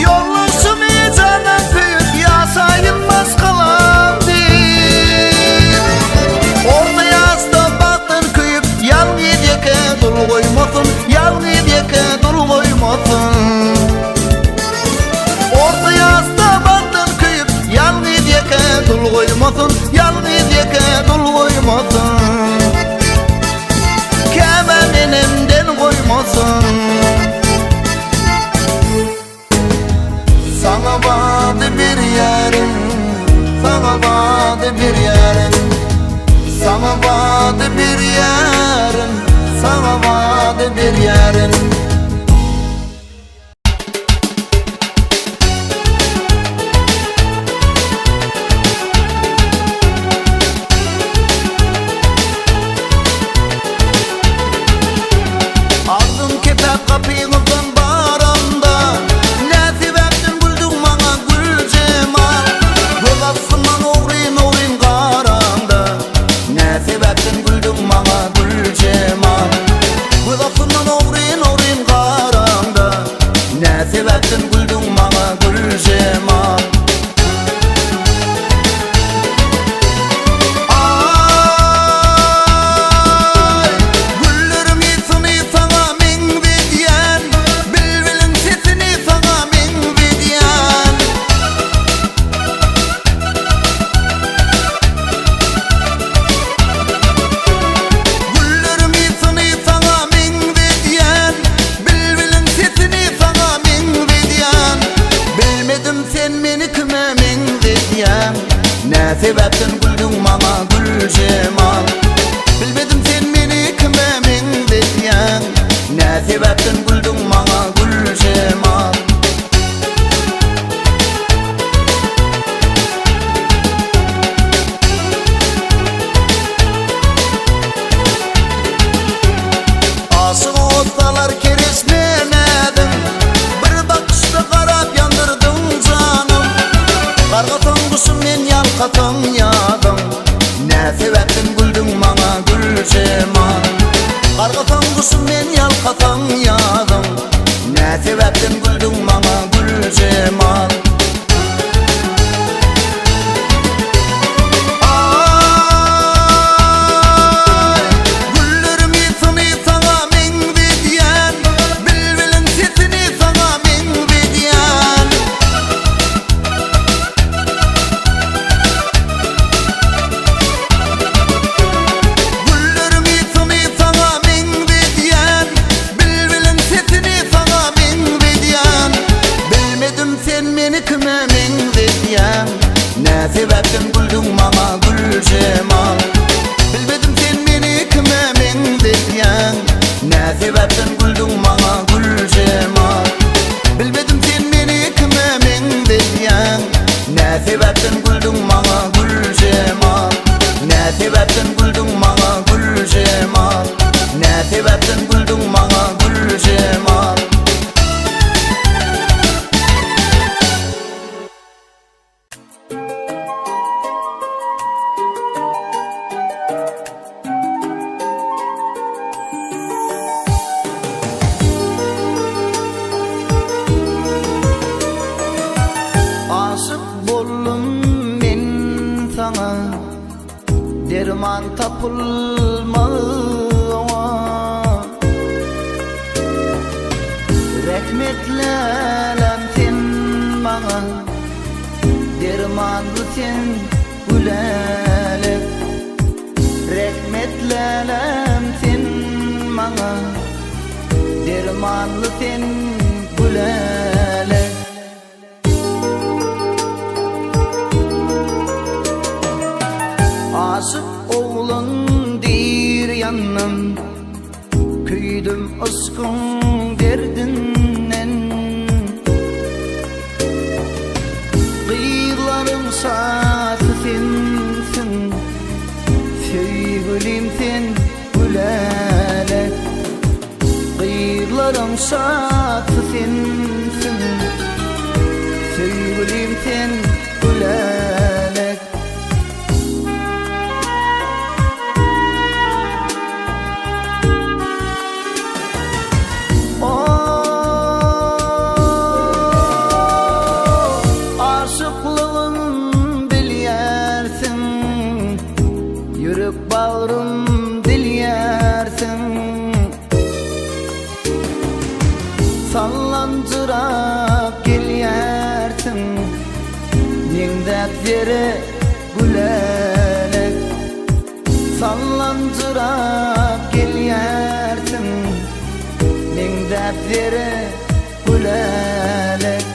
S1: Ýoldaşymy jandan söýüp ýaşaýyn maşgalam diýip Orta ýaşda bagtdan köýüp ýalňyz ýeke dul goýmasyn Ýalňyz ýeke dul goýmasyn Orta ýaşda bagtdan köýüp ýalňyz ýeke dul goýmasyn Ýalňyz ýeke dul goýmasyn Käbäm enemden goýmasyn Saňa wada berýärin Saňa wada berýärin Saňa wada berýärin Saňa wada berýärin. Agzym kepäp gapyňyzdan baramda, Nä sebäpden güldüň maňa Güljemal? Göz astyndan ogryn-ogryn garaňda, Nä sebäpden güldüň maňa Güljemal? Göz astyndan ogryn-ogryn garaňda, Nä sebäpden güldüň maňa Güljemal? Aý, gülleriň ysyny saňa meňzedýän, Bilbiliň sesini saňa meňzedýän. Gülleriň ysyny saňa meňzedýän, Bilbiliň sesini saňa meňzedýän. Bilmedim sen meni kime meňzedýäň, Nä sebäpden güldüň maňa Güljemal. Bilmedim sen meni kime meňzedýäň, Nä sebäpden güldüň maňa Güljemal. Aşyk olsalar kereşme näziň, Bir bakyşda garap ýandyrdyň janym. Gargasaň guşum men ýalkasam ýazyň, Nä sebäpden güldüň maňa Güljemal. Gargasaň guşum men ýalkasam ýazyň, Nä sebäpden güldüň maňa Güljemal. Aý, gülleriň ysyny saňa meňzedýän, Bilbiliň sesini saňa meňzedýän. Gülleriň ysyny saňa meňzedýän, Bilbiliň sesini saňa meňzedýän. Bilmedim sen meni kime meňzedýäň, Nä sebäpden güldüň maňa Güljemal. Bilmedim sen meni kime meňzedýäň, Nä sebäpden güldüň maňa Güljemal. Bilmedim sen meni kime meňzedýäň, Nä sebäpden güldüň maňa Güljemal. Nä sebäpden güldüň maňa Güljemal. Nä sebäpden güldüň maňa Güljemal. Aşyk boldum men saňa Derman tapylmaz oňa Rehmet lälem sen maňa Dermanly sen. gülälek Rehmet läläm sen maňa Dermanly sen gülälek. Aşyk oglan diýr ýandym Köýdüm yşkyň derdinden Gyzlaryň şasy sensiň Söýgülim sen gülälek Gyzlaryň şasy sensiň Söýgülim sen gülälek. Aşyklygym bilýärsiň Ýürek bagrym dilýärsiň Sallanjyrap gelýärsiň Meňzäp zere gülälek Sallanjyrap gelýärsiň Meňzäp zere gülälek.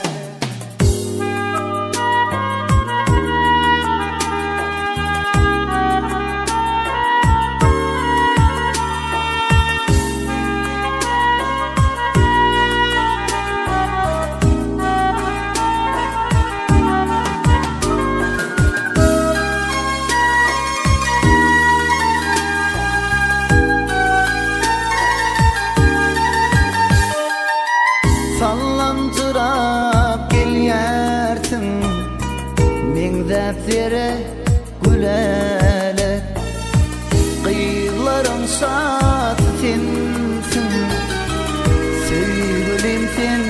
S1: Sallanjyrap gelýärsiň Meňzäp zere gülälek Gyzlaryň şasy sensiň Söýgülim sen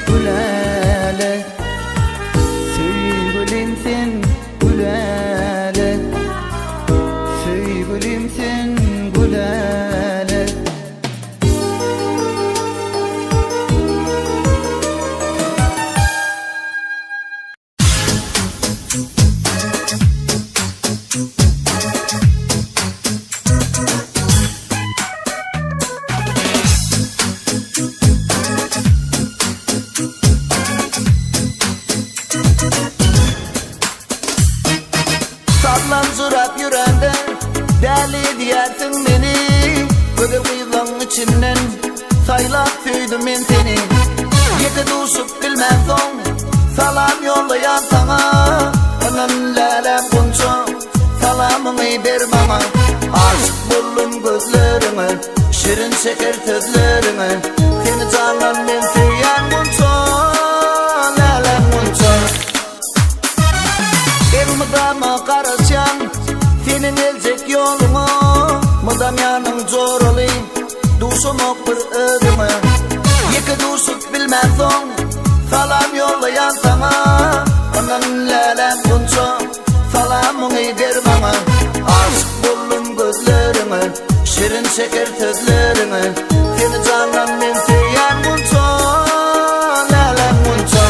S1: gülälek Söýgülim sen gülälek Söýgülim sen gülälek. Sallanjyrap ýörende Däli edýärsiň meni Gözel gyzlaň içinden Saýlap söýdüm men seni Ýeke duşup bilmänsoň Salam ýollaýan saňa Ynan läläm gunça Salamyňy ber maňa Aşyk boldum gözleriňe Şirin şeker sözleriňe Seni jandan men söýýän gunça Läläm gunça Elmydama garaşýan Seniň geljek ýoluňa Mydam ýanyň joraly Duşamok bir özüňe Ýeke duşup bilmänsoň Salam ýollaýan saňa Ynan läläm gunça Salamyňy ber maňa Aşyk boldum gözleriňe Şirin şeker sözleriňe Seni jandan men söýýän gunça Läläm gunça.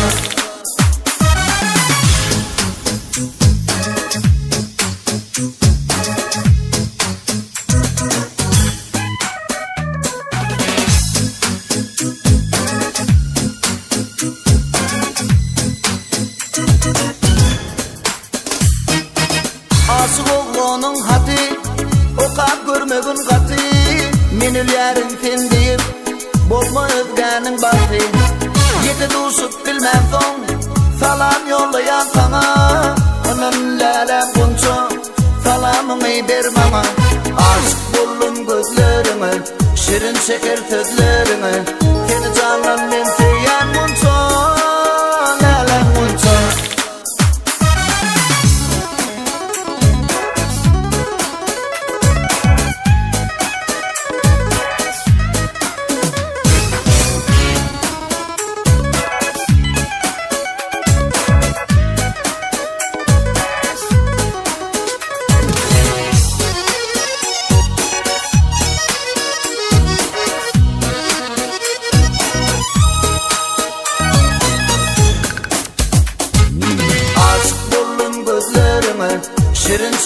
S1: Aşyk oglanyň haty Okap görmegin gaty Men ölýärin sen diýip Bolma özgäniň bagty Ýeke duşup bilmänsoň Salam ýollaýan saňa Ynan läläm gunça Salamyňy ber maňa Aşyk boldum gözleriňe Şirin şeker sözleriňe Seni jandan men söýýän gunça Läläm gunça.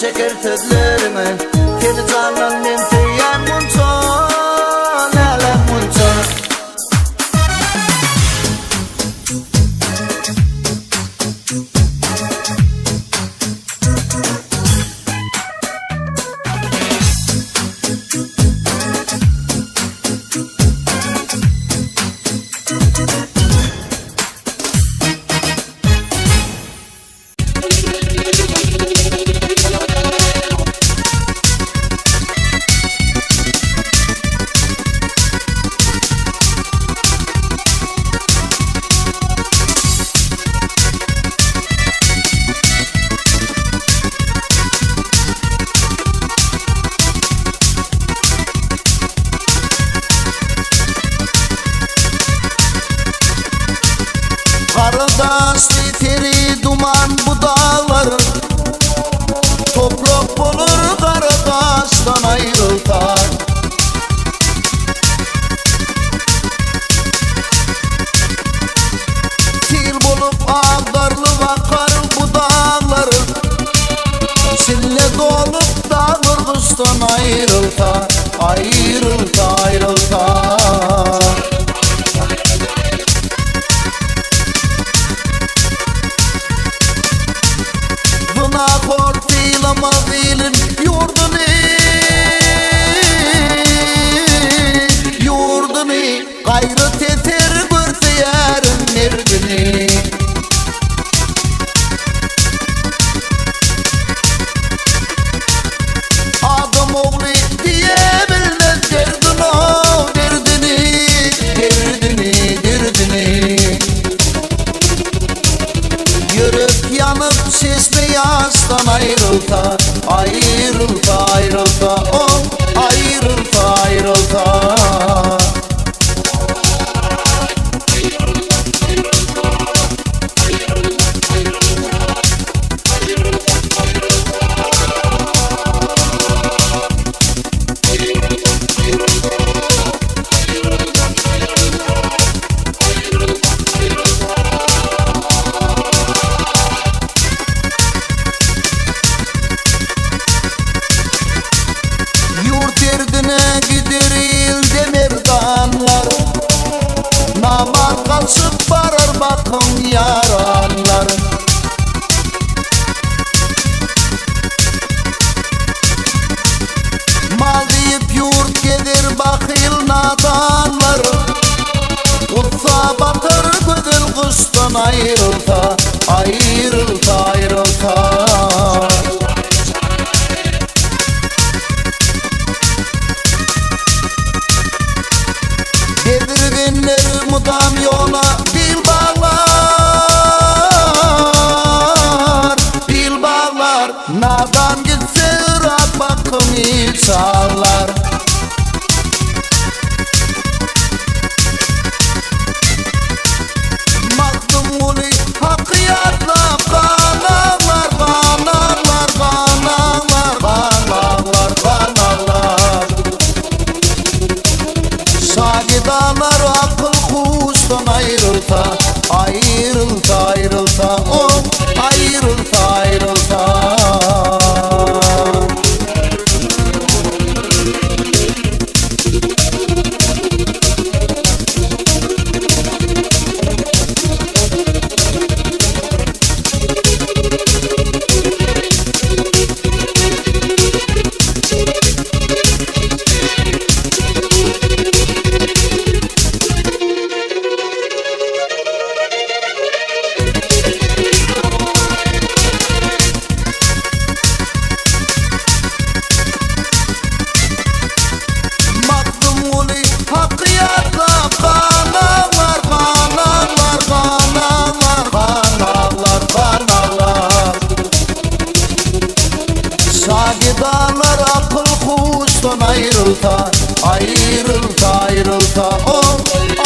S1: şeker sözleriňi Seni jandan men söýýän munça Läläm munça. Gardaşly seri duman bu daglar Toprak bolur gara daşdan aýrylsa Sil bolup agdarlyp akar bu daglar Sille dolup daglar gyşdan aýrylsa Aýrylsa aýrylsa Zynahor sylamaz ilin ýurduny Ýurduny gaýrat eter görse ýaryň merdini Adam ogly diýe bilmez derdin-o derdini Derdini, derdini Ýürek ýanyp çeşme ýaşdan aýrylsa, Aýrylsa, aýrylsa, oh, aýrylsa, aýrylsa. Ýurt derdine gider ilde merdanlar, Namart gaçyp barar bakyň ýaranlar. Mal diýip ýurt gezer bahyl nadanlar, Gussa batar gözel guşdan aýrylsa, Aýrylsa, aýrylsa. Bezirgenler mydam ýola bil baglar, Bil baglar, nadan gitse yrak bakym il çaglar. Magtymguly Haky ýatlap gan aglar, gan aglar, gan aglar, gan aglar, gan aglar. Şagedalar akyl huşdan aýrylsa, aýrylsa, aýrylsa, oh, aýrylsa, aýrylsa. Magtymguly Haky ýatlap gan aglar, gan aglar, gan aglar, gan aglar, gan aglar. Şagedalar akyl huşdan aýrylsa, aýrylsa, aýrylsa, oh,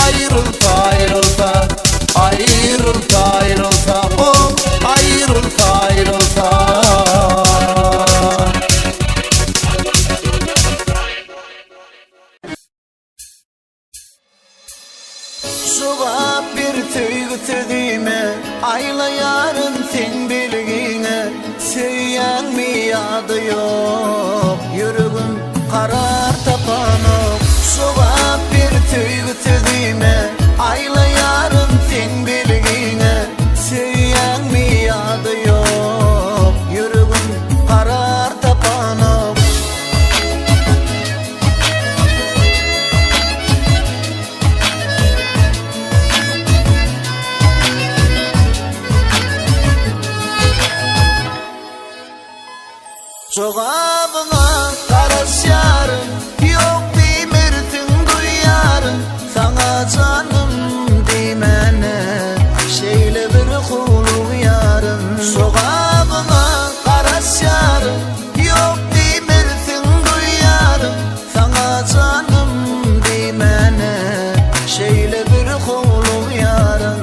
S1: aýrylsa, aýrylsa, aýrylsa, aýrylsa, oh, aýrylsa, aýrylsa. Jogap ber söýgi sözüme, Aýlaýaryn seň belgiňe. Söýýäňmi ýa-da ýok Ýüregim karar tapanok Jogap ber söýgi sözüme Aýlaýaryn seň belgiňe Söýýäňmi ýa-da ýok Ýüregim karar tapanok. Jogabyňa garaşýaryn, ýok diýmersiň duýýaryn, Saňa janym diýmäne şeýle bir howlugýaryn. Jogabyňa garaşýaryn, ýok diýmersiň duýýaryn, Saňa janym diýmäne şeýle bir howlugýaryn.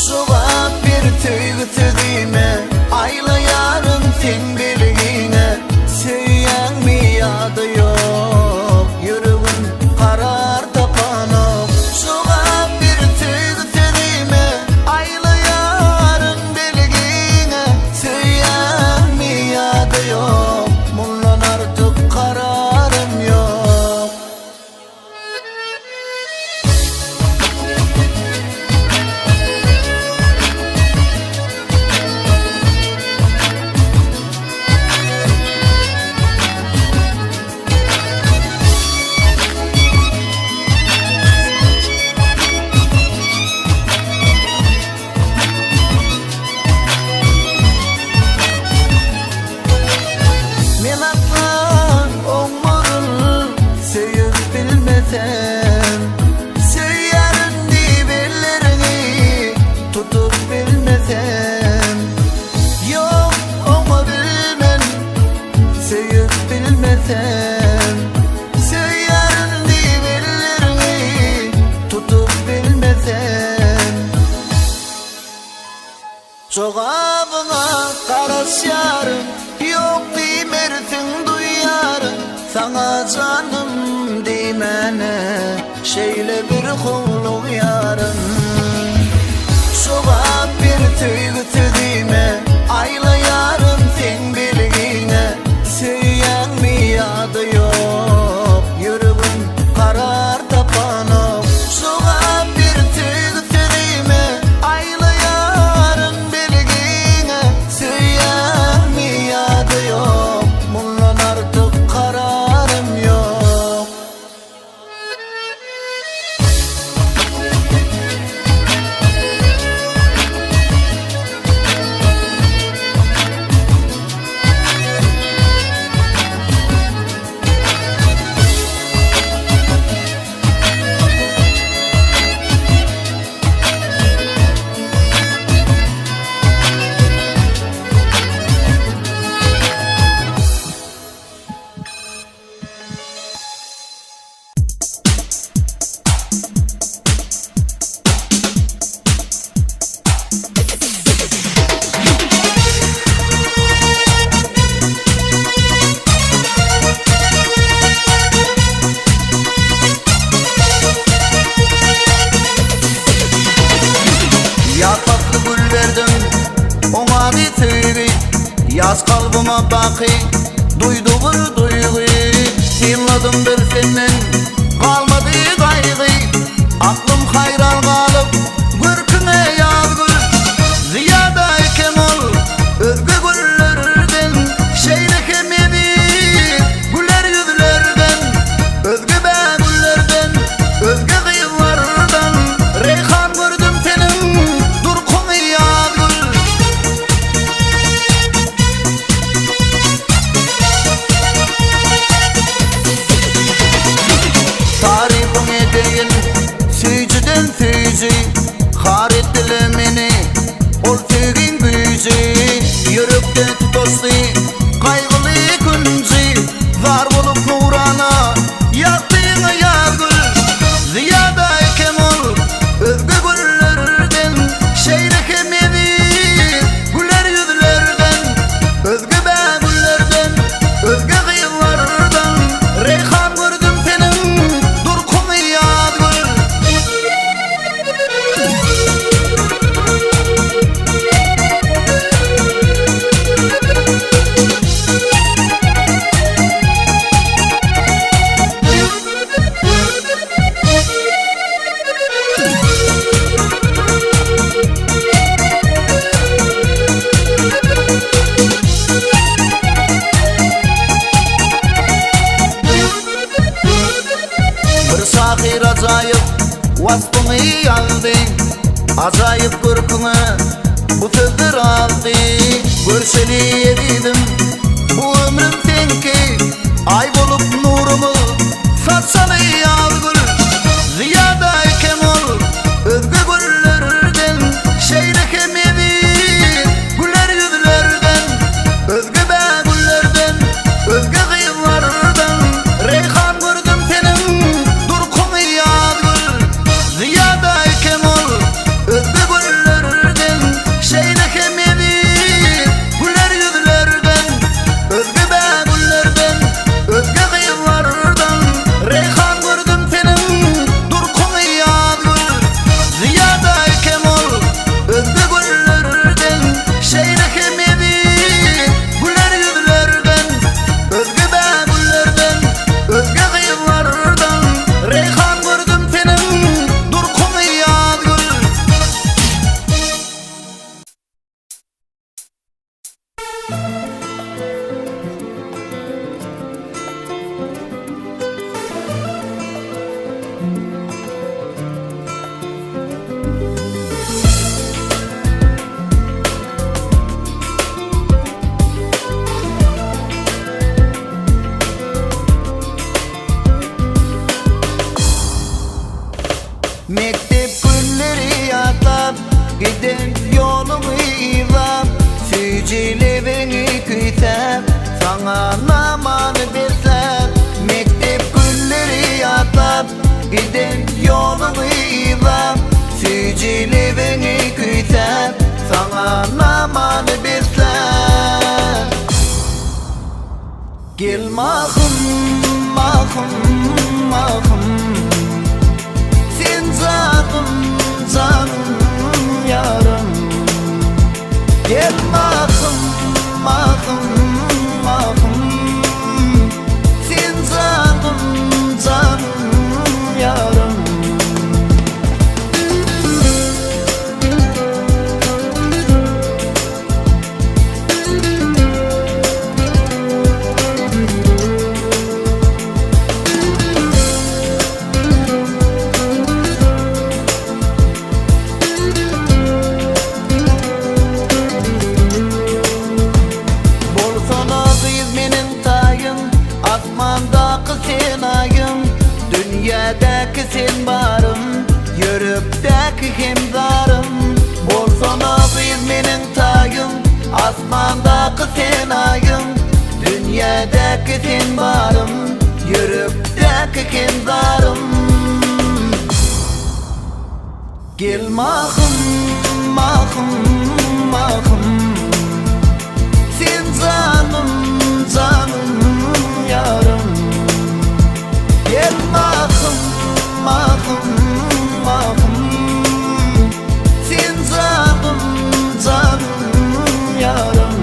S1: Jogap ber söýgi sözüme Aýlaýaryn seň belgiňe Söýýäňmi ýa-da ýok Ýüregim karar tapanok Jogap ber söýgi sözüme Aýlaýaryn belgiňe Söýýäňmi ýa-da ýok Mundan artyk kararym ýok. Men asla oňmaryn söýüp bilmesem Söýýärin diýip elleriňi tutup bilmesem Ýok oňa bilmen söýüp bilmesem Söýýärin diýip elleriňi tutup bilmesem Jogabyňa garaşýaryn, ýok diýmersiň duýýaryn, Saňa janym diýmäne şeýle bir howlugýaryn. Jogap ber söýgi sözüme, aýlaýaryn seň belgiňe, Söýýäňmi ýa-da ýok, ýüregim karar tapanok. Jogap ber söýgi sözüme, Aýlaýaryn belgiňe Söýýäňmi ýa-da ýok Mundan artyk kararym ýok. Ýaz pasly gül berdiň, oňady söýgi, Ýaz kalbyma baky duýdy bir duýgy. Synladym bir senden galmady gaýgy, Aklym haýran galyp görküňe ýaz gül. Zyýada eken ol özge güllerden, Şeýle hem eziz güler ýüzlerden, Özge bägüllerden, özge gyzlardan, Reýhan gördüm seniň durkuňy ýaz gül. Tarypyň edeýin süýjüden süýji, Har etdile meni ol söýgiň güýji. Ýürekde tutaşdy gaýgyly künji, Zar bolup nurana ýagtyňa ýaz gül. Zyýada eken ol özge güllerden, Şeýle hem eziz güler ýüzlerden, Özge bägüllerden, özge gyzlardan, Reýhan gördüm seniň durkuňy ýaz gül. Waspyňy ýazdy Ajaýyp görküňe bu sözler azdy Görşeli ezizim bu ömrüm seňki Aý bolup nurumyz saçaly ýazgül Zyýada eken ol özge güllerden Şeýle hem eziz güler ýüzlerden Özge bägüllerden, özge gyzlardan Reýhan gördüm seniň durkuňy ýazgül Zyýada eken ol özge güllerden Şeýle hem eziz güler ýüzlerden Özge bägüllerden, özge gyzlardan Reýhan gördüm seniň durkuňy ýazgül Zyýada eken ol özge güllerden Şeýle hem eziz güler ýüzlerden Özge bägüllerden, özge gyzlardan Reýhan gördüm seniň durkuňy ýazgül. Mekdep günleri ýatlap, giden ýoluňy yzlap, Süýji lebiňi küýsäp, saňa namany besläp. Mekdep günleri ýatlap, giden ýoluňy yzlap, Süýji lebiňi küýsäp, saňa namany besläp. Gel mahym, mahym, mahym Sen janym, janym, ýarym Gel mahym, mahym, mahym Sen janym, janym, ýarym. Bolsana gyz meniň taýym Asmandaky sen aýym Dünýädäki sen barym Ýürekdäki hem zarym Bolsana gyz meniň taýym Asmandaky sen aýym Dünýädäki sen barym Ýürekdäki hem zarym Gel mahym, mahym, mahym Sen janym, janym, ýarym Gel mahym, mahym, mahym Sen janym, janym, ýarym.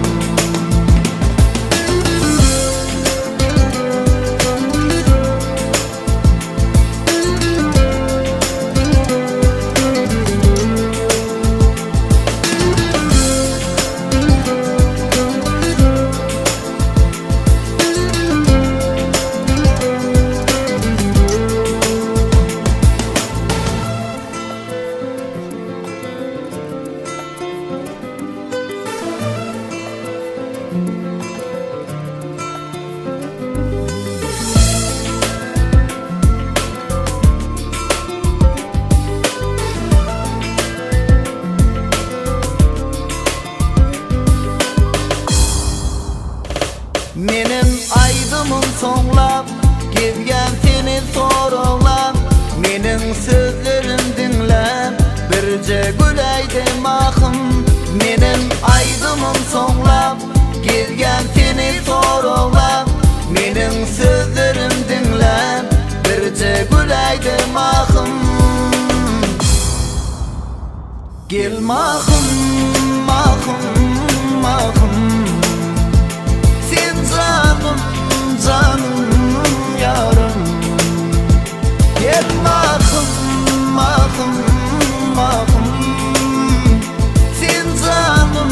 S1: Menem aýdymym soňlap, gezýän seni soraglap, Meniň sözlerim diňläp, birje güläýde mahym. Menem aýdymym soňlap, gezýän seni soraglap, Meniň sözlerim diňläp, birje güläýde mahym. Gel mahym, mahym, mahym Sen janym, janym, ýarym Gel mahym, mahym, mahym Sen janym,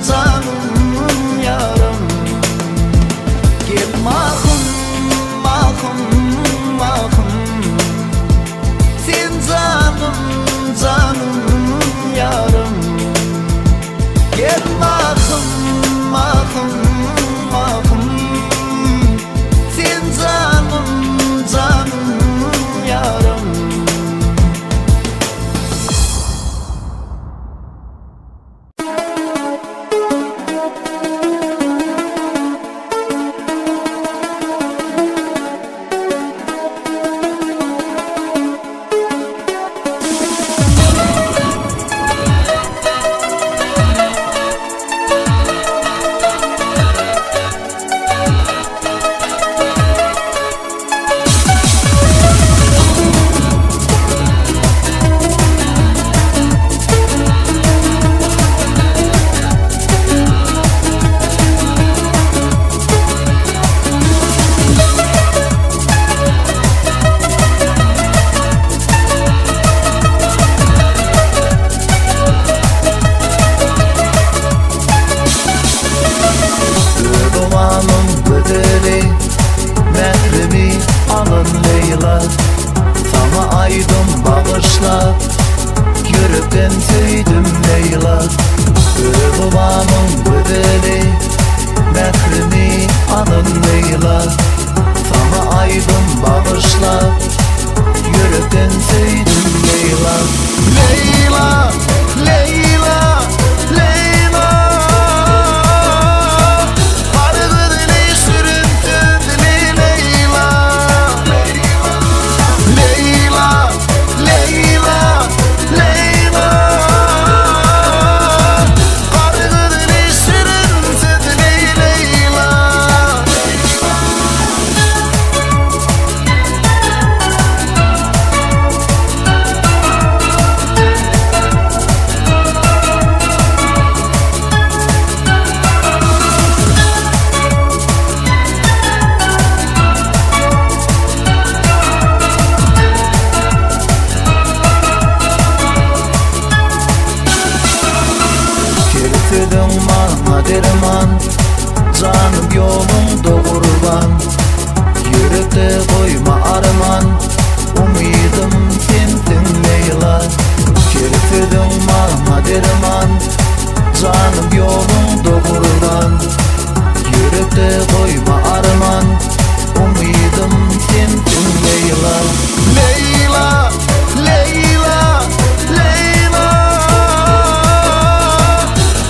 S1: janym, ýarym Gel mahym, mahym, mahym Sen janym. Leýla Saňa aýdym bagyşlap Ýürekden söýdüm Leýla Öz obamyň gözeli Mährimi alan Leýla Saňa aýdym bagyşlap Ýürekden söýdüm Leýla Leýla, Leýla, Leýla Gara gözli şirin sözli Leýla Leýla, Leýla, Leýla Gara gözli şirin sözli Leýla Her sözüň maňa derman Janym ýoluňda gurban Ýürekde goýma arman Umydym sensiň Leýla Her sözüň maňa derman Janym ýoluňda gurban Ýürekde goýma arman Umydym sensiň Leýla Leýla, Leýla, Leýla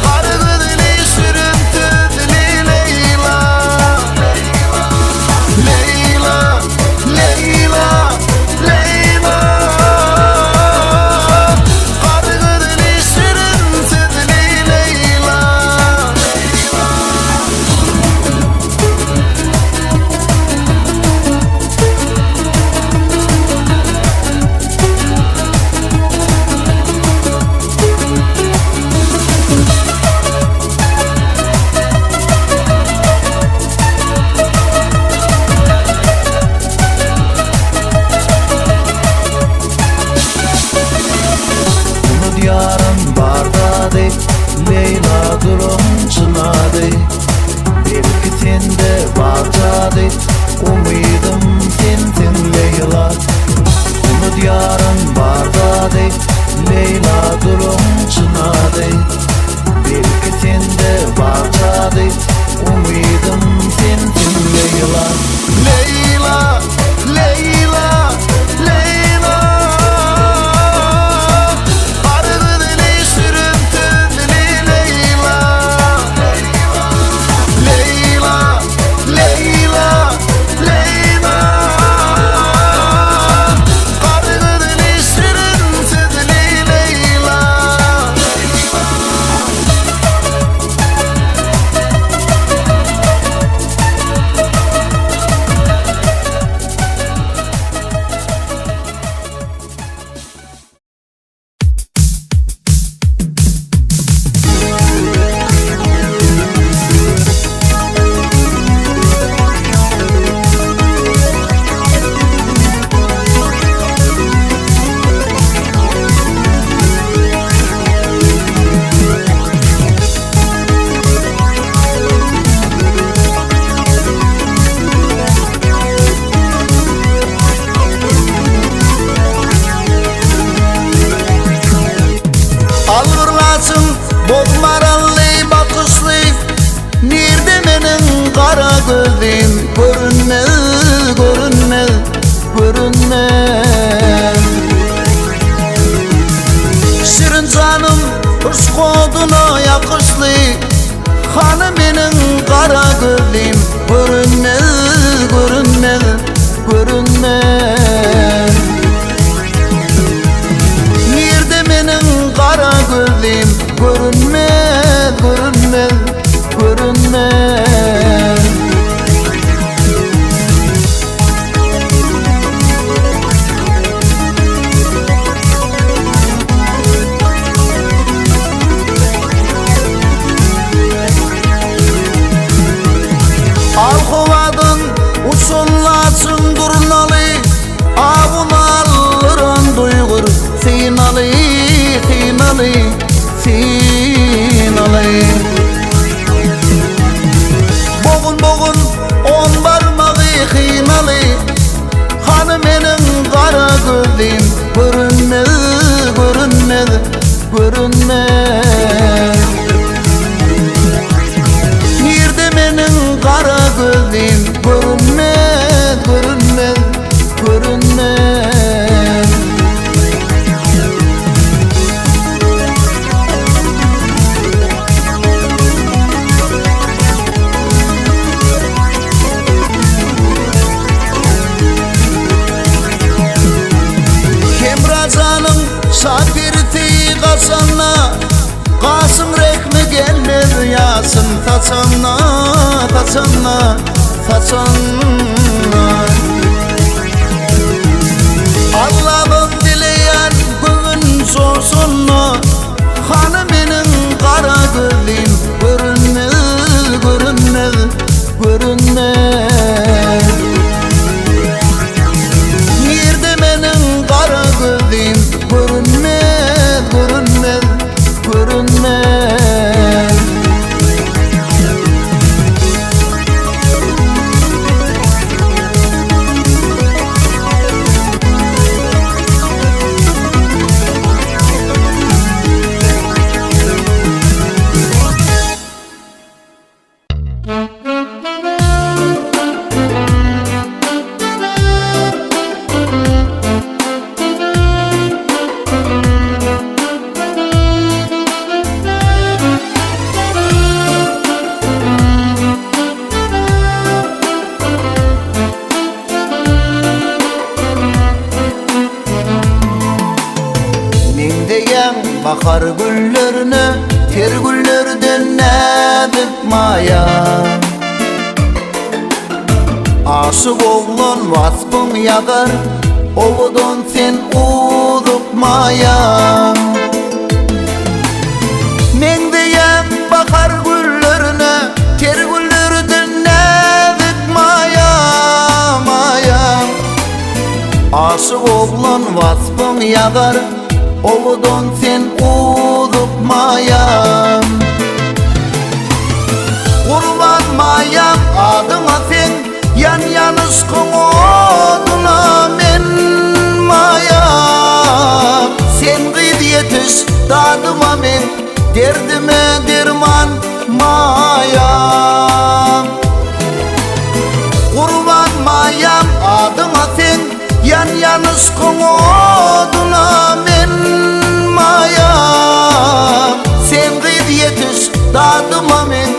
S1: Gara gözli şirin sözli Leýla Leýla, Leýla, Leýla Gara gözli şirin sözli Leýla Unut ýarym bar zady Leýla duruň çyn ady Belki sende bar jady Umydym sensiň Leýla Unut ýarym bar zady Leýla duruň çyn ady Belki sende bar jady Umydym sensiň Leýla Leýla, Leýla, Leýla Gara gözli şirin sözli Leýla Leýla, Leýla, Leýla Gara gözli şirin sözli Leýla Algyr laçyn boz marally bakyşly Nirde meniň gara gözüm Görünmez, görünmez, görünmez Şirin janym yşk oduna ýakyşly Hany meniň gara gözlim Görünmez, görünmez, görünmez Nirde meniň gara gözlim Görünmez, görünmez, görünmez. görünmez, görünmez. Nirde meniň gara gözlim görünmez, görünmez, görünmez. Hemra janyň şaperisi gaçanda, Gasym rehmi gelmez ýasyn saçanda, saçanda, saçanda. Allah'ım dileyen göwün joşanda, Hany meniň gara gözlim görünmez, görünmez, görünmez. Nirde meniň gara gözlim görünmez, görünmez, görünmez. Meňzeýäň bahar güllerine, Ter güllerden näzik maýa. Aşyk oglan waspyň ýazar, Owadan sen uzuk maýa. Meňzeýäň bahar güllerine, Ter güllerden näzik maýa, maýa. Aşyk oglan waspyň ýazar, Owadan sen uzuk maýa. Gurban maýam adyňa sen, Ýanýan yşkyň oduna men maýa. Sen gyz ýetiş dadyma men, Derdime derman maýa. Gurban maýam adyňa sen, Ýanýan yşkyň oduna men maýa. Sen gyz ýetiş dadyma men,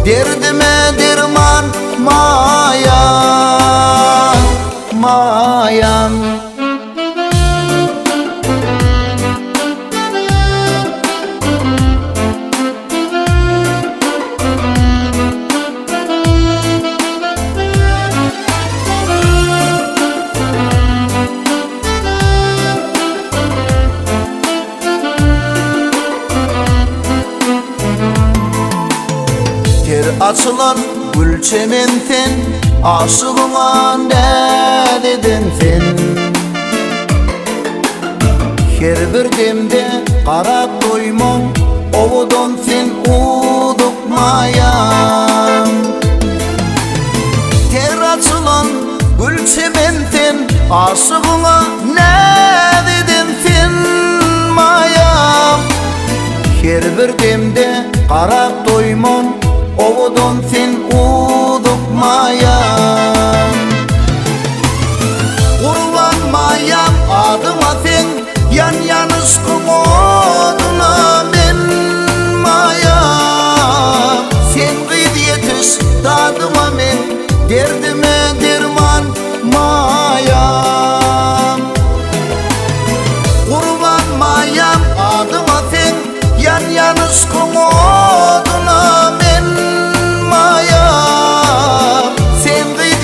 S1: Derdime derman maýa, maýam. Ter açylan gül çemen sen, Aşygyňa näz eden sen. Her bir demde garap doýman, Owadan sen uzuk maýam. Ter açylan gül çemen sen, Aşygyňa näz eden sen maýam. Her bir demde garap doýman, Owadan sen uzuk maýam. Gurban maýam adyňa sen, Ýanýan yşkyň oduna men maýam. Sen gyz ýetiş dadyma men, Derdime derman maýam. Gurban maýam adyňa sen, Ýanýan yşkyň oduna men maýam. Sen gyz.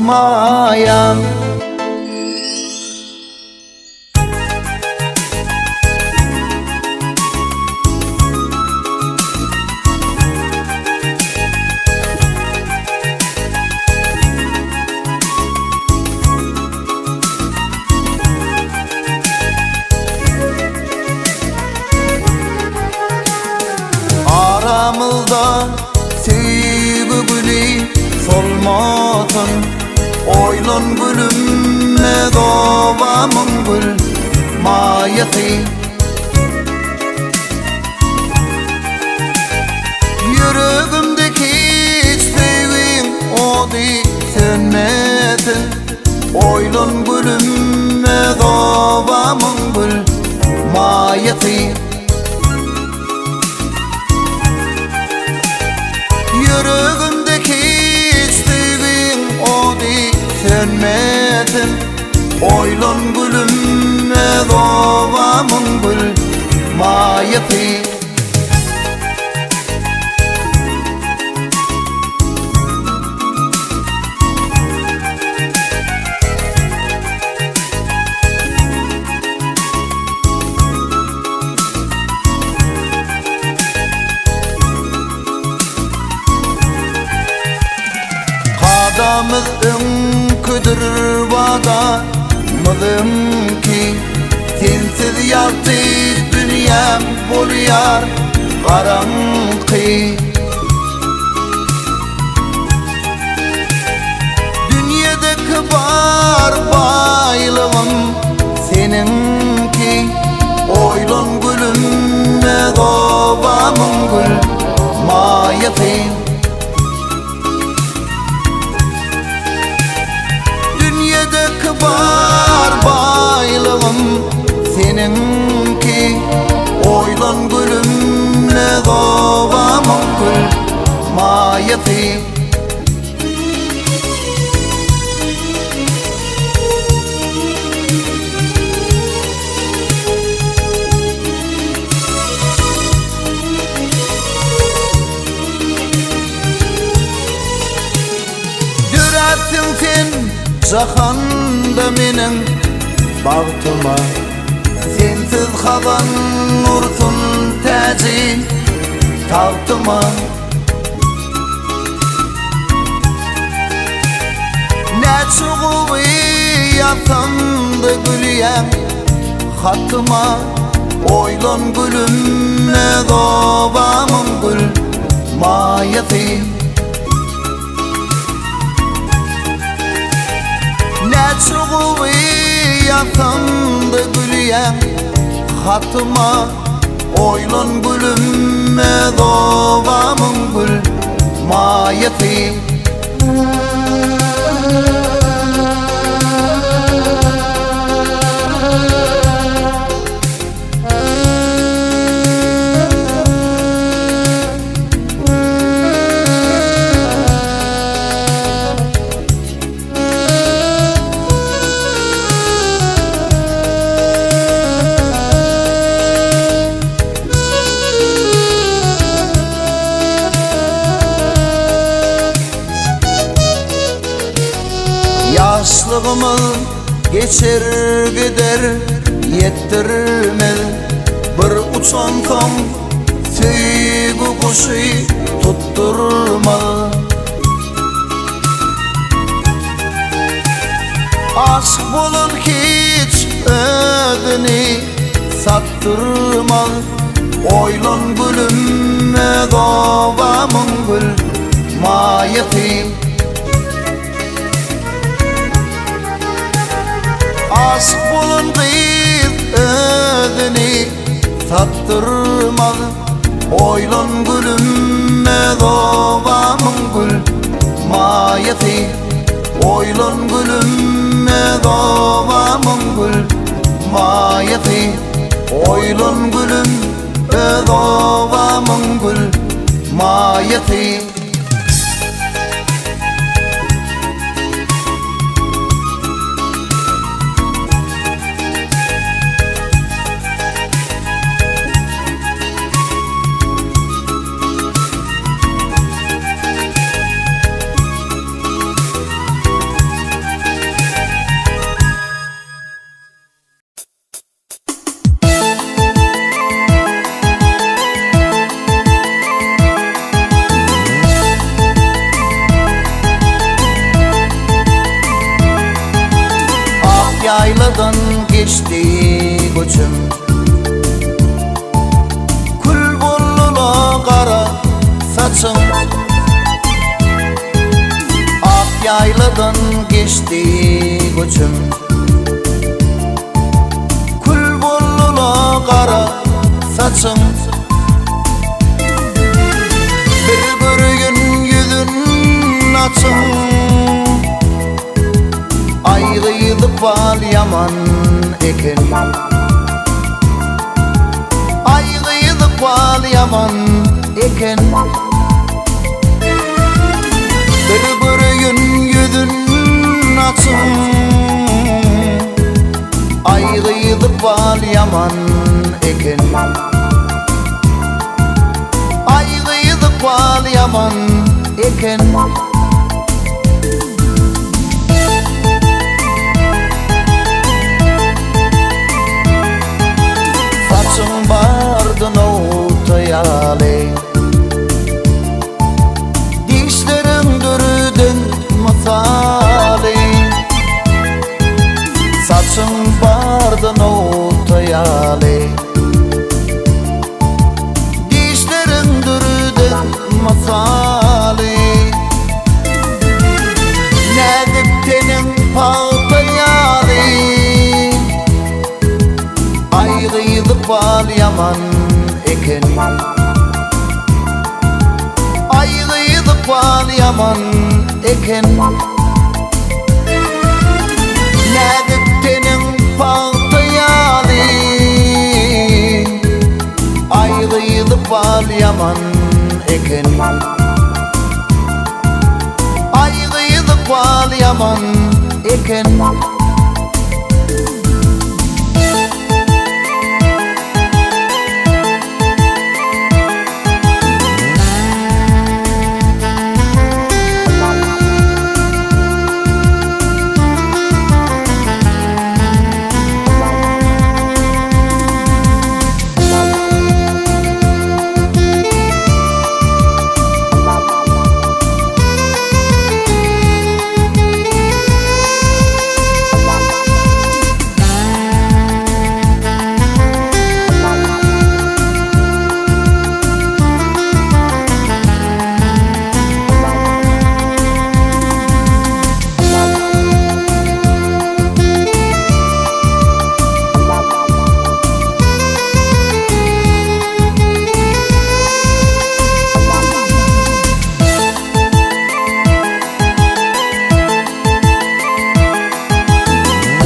S1: maýam. Aramyzda söýgi güli solmasyn Oýlan gülüm öz obamyň gül maýasy Ýüregimdeki söýgiň ody sönmesin Oýlan gülüm öz obamyň gül maýasy Ýüregimdeki söýgiň ody sönmesin Oýlan gülüm öz obamyň gül maýasy. Kadamyz öňküdir wadamyz öňki Sensiz ýagty dünýäm bolýar garaňky. Dünýedeki bar baýlygym seniňki Oýlan gülüm öz obamyň gül maýasy Dünýedeki bar baýlygym seniňki Oýlan gülüm öz obamyň gül maýasy. Döräpsiň sen jahanda meniň bagtyma Sensiz hazan ursun täji tagtyma Näçe gowy ýazsamda gülýäň hatyma Oýlan gülüm öz obamyň gül maýasy Näçe gowy ýazsamda gülýäň hatyma Oýlan gülüm öz obamyň gül maýasy. Ýaşlygymyz geçer gider ýetdirmez Bir uçansoň söýgi guşy tutdurmaz. Aşyk bolan hiç özüni satdyrmaz Oýlan gülüm öz obamyň gül maýasy Aşyk bolan gyz özüni satdyrmaz Oýlan gülüm öz obamyň gül maýasy Oýlan gülüm öz obamyň gül maýasy Oýlan gülüm öz obamyň gül maýasy. ýaýladan geçdi göçüm. Kül boldy-la gara saçyň. Ak ýaýladan geçdi göçüm. Kül boldy-la gara saçyň. Bir görgün ýüzün açyň. Aý gyz ykbal ýaman eken. Aý gyz ykbal ýaman eken. Bir göreýin ýüzün açyň. Aý gyz ykbal ýaman eken. Aý gyz ykbal ýaman eken. Saçyň bardy nowta ýaly. Dişleriň dürden mysaly. Saçyň bardy nowta ýaly. Dişleriň dürden mysaly. Näzik teniň pagta ýaly. Aý gyz ykbal ýaman eken. Aý gyz ykbal ýaman eken. Näzik teniň pagta ýaly. Aý gyz ykbal ýaman eken. Aý gyz ykbal ýaman eken.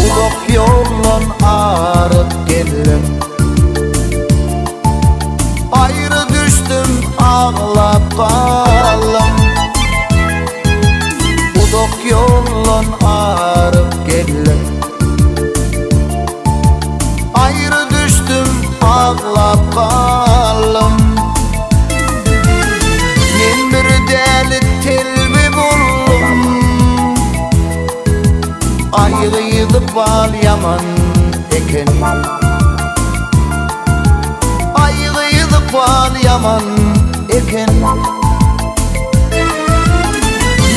S1: Uzak ýoldan aryp geldim. Aýry düşdüm aglap galdym. Uzak ýoldan aryp geldim. Aýry düşdüm aglap galdym. Men bir däli telbe boldum. Aý gyz ykbal ýaman eken. Aý gyz ykbal ýaman eken.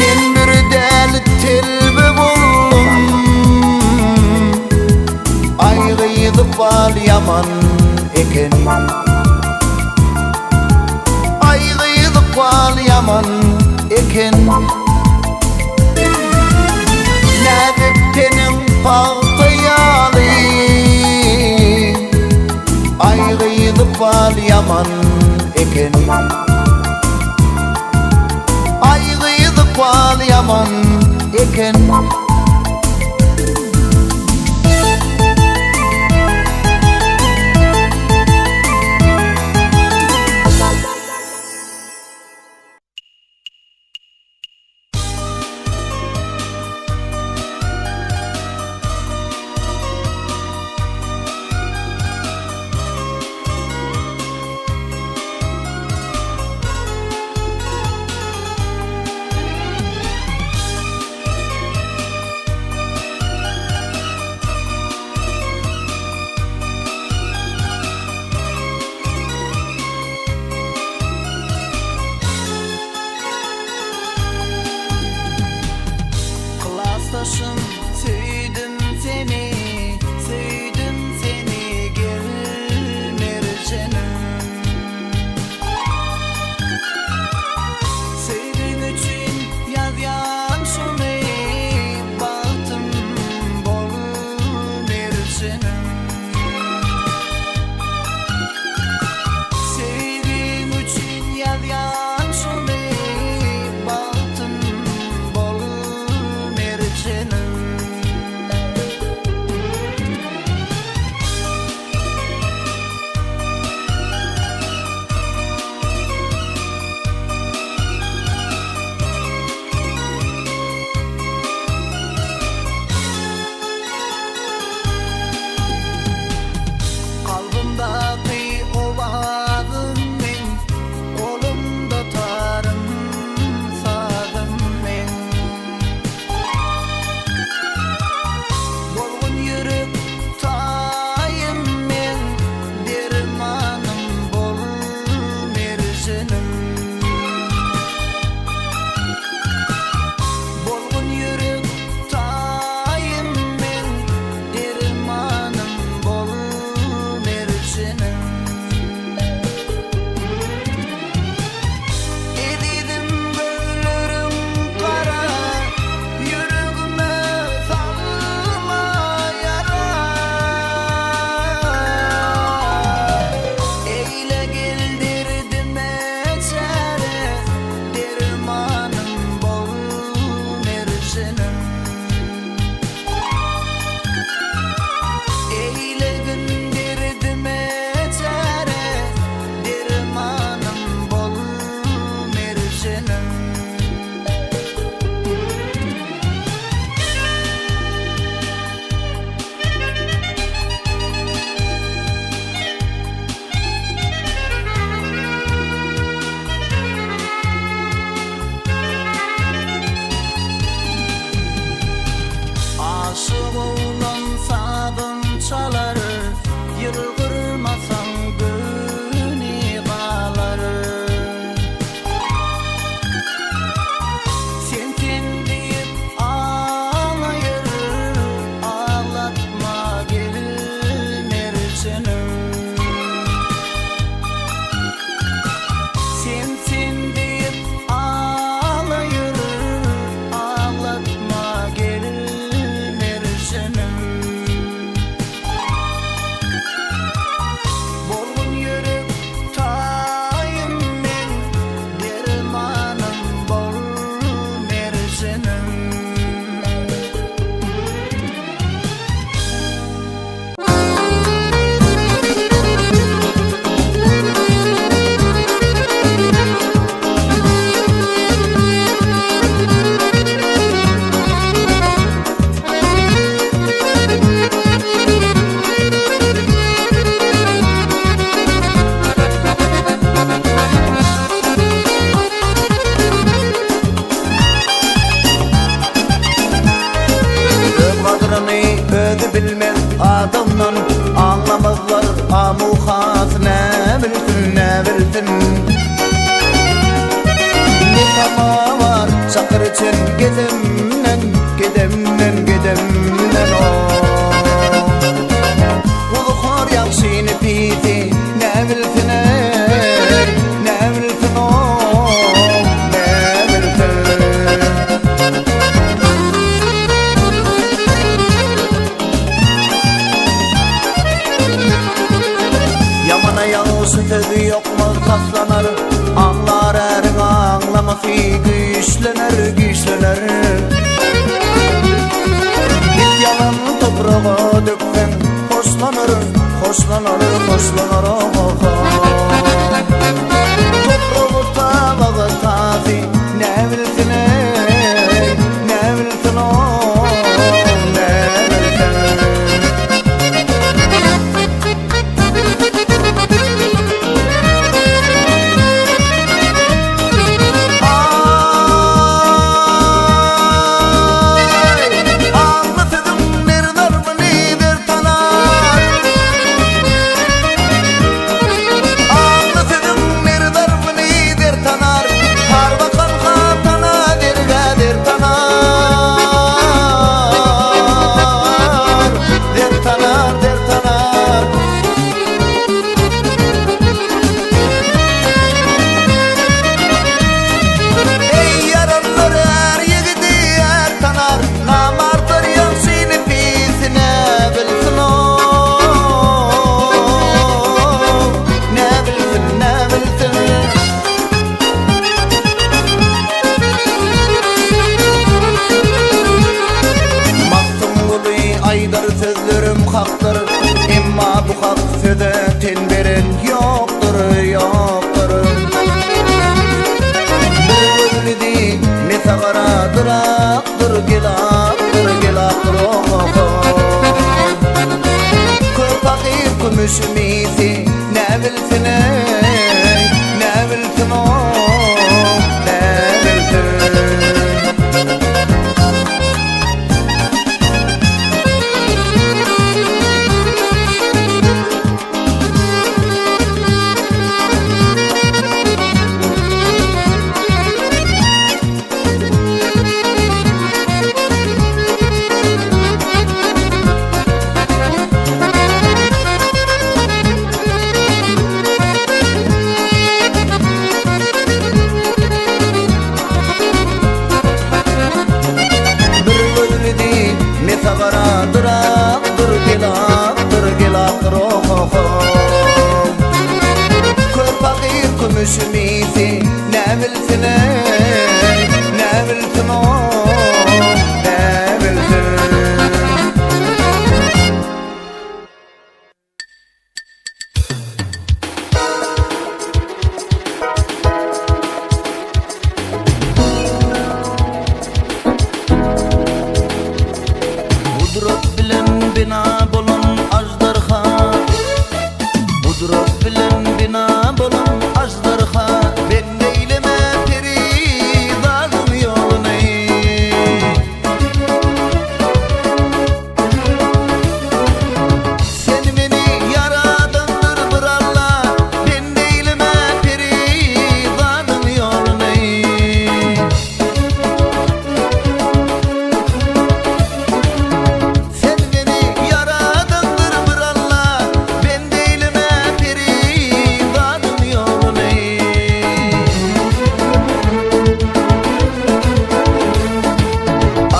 S1: Men bir däli telbe boldum. Aý gyz ykbal ýaman eken. Aý gyz ykbal ýaman eken. Näzik teniň pagta ýaly. Aý gyz ykbal ýaman eken. Aý gyz ykbal ýaman eken. Klasdaşym söýdüm seni. Ýokmaz taslanar Aňlar äriň aňlamasy Güýçlener, güýçlener It ýalan topraga dökseň Hoşlanar, hoşlanar, hoşlanar oh, oh. Topragy tabaga tazy Ne bilsin ey, ne bilsin oh, ne bilsin. Ay, Anlı sözüm bir zarmını der tanar. Anlı sözüm bir zarmını der tanar. Har bakan hatana derge der tanar. Der tanar, der tanar. Ey yaranlar er yigidi er tanar Namartlar ýagşyny pisine bilsin o Ne bilsin ne bilsin. Magtymguly aýdar sözlerim hakdyr Emma bu hak söze ten beren ýokdur, ýokdur. Bir gözlüdi mesagara dyrakdyr Gelapdyr, gelapdyr oh, oh, oh. Kör pakyr kümüş misi Ne bilsin ey, ne bilsin oh, ne bilsin. Bir gözlüdi mesagara dyrakdyr Gelapdyr, gelapdyr oh, oh, oh. Kör pakyr kümüş misi Ne bilsin ey, ne bilsin oh, ne bilsin. Gudrat bilen bina bolan ajdarha, Gudrat bilen bina bolan ajdarha, Ben neyleme perizadım yolunu. Sen beni yaradandır bir Allah, Ben neyleme perizadım yolunu. Sen beni yaradandır bir Allah, Ben değilime perizadım yolunu.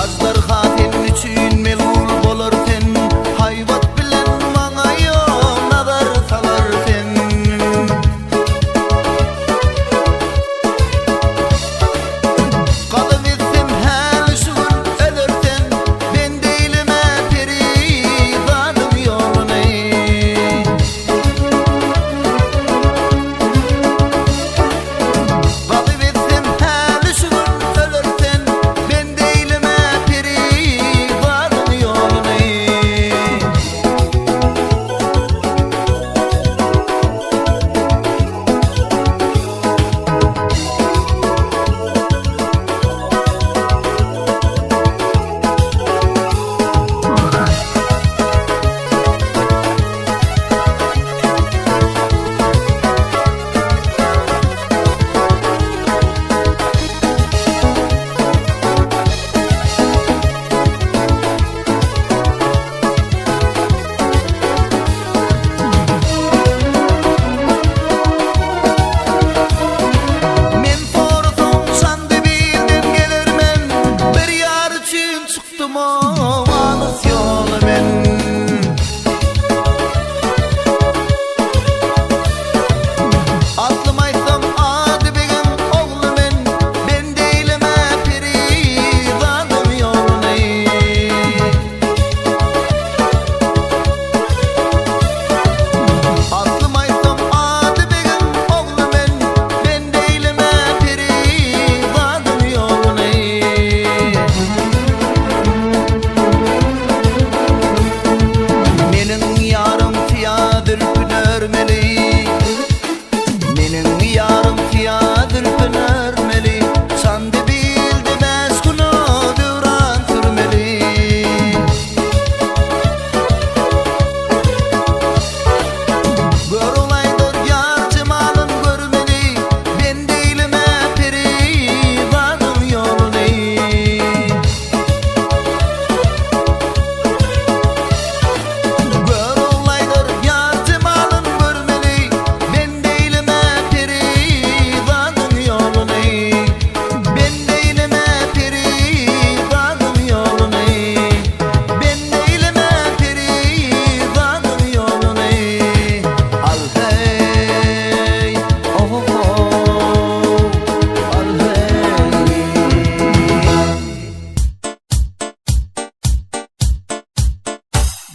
S1: Ajdarha senin üçin melul bolar sen, Hayvat bilen maňa ýol nazar salar sen. Galam etsem häli şu gün öler sen, Ben değilime perizadım ýoluny. Galyp etsem häli şu gün öler sen, Ben değilime perizadım ýoluny. Men sorasaň Çandybilden gelermen, Bir ýar üçin çykdym alys ýola men.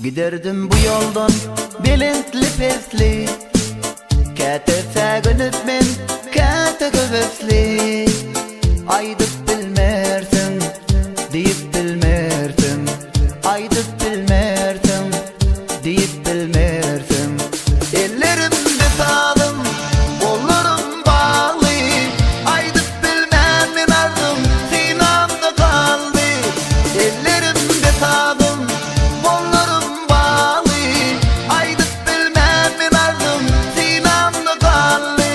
S1: Giderdim bu ýoldan belentli-pesli, Käte säginip men, käte höwesli. Aýdyp bilmersiň, diýip bilmersiň, Aýdyp bilmersiň, diýip bilmersiň. Ellerimde sazym, gollarym bagly, Aýdyp bilmän men arzym, synamda galdy. Ellerimde sazym, gollarym bagly, Aýdyp bilmän men arzym, synamda galdy.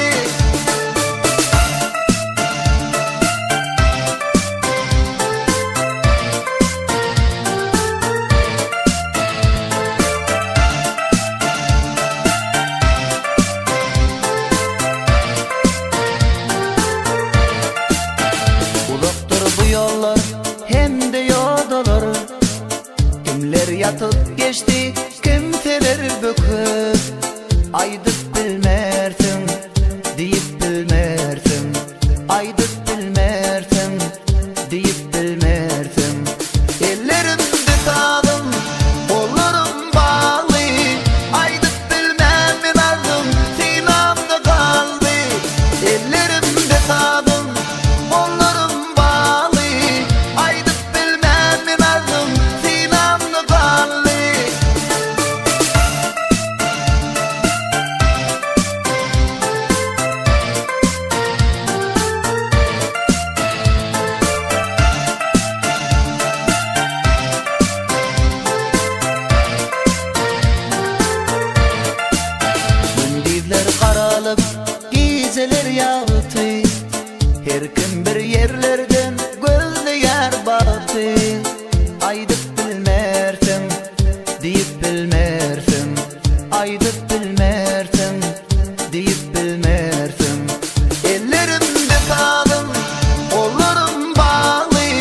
S1: Uzakdyr bu ýollar hem-de ýodalar, Kimler ýatyp geçdi, kimseler böküp. Aýdyp bilmersiň, diýip bilmersiň, Aýdyp bilmersiň, diýip bilmersiň. Ellerimde sazym, gollarym bagly, Aýdyp bilmän men arzym, synamda galdy. Ellerimde sazym, gollarym bagly, Aýdyp bilmän men arzym, synamda galdy. Gündizler garalyp, gijeler ýagty, Her kim bir ýerlerden gözleýär bagty. Aýdyp bilmersiň, diýip bilmersiň, Aýdyp bilmersiň, diýip bilmersiň. Ellerimde sazym, gollarym bagly,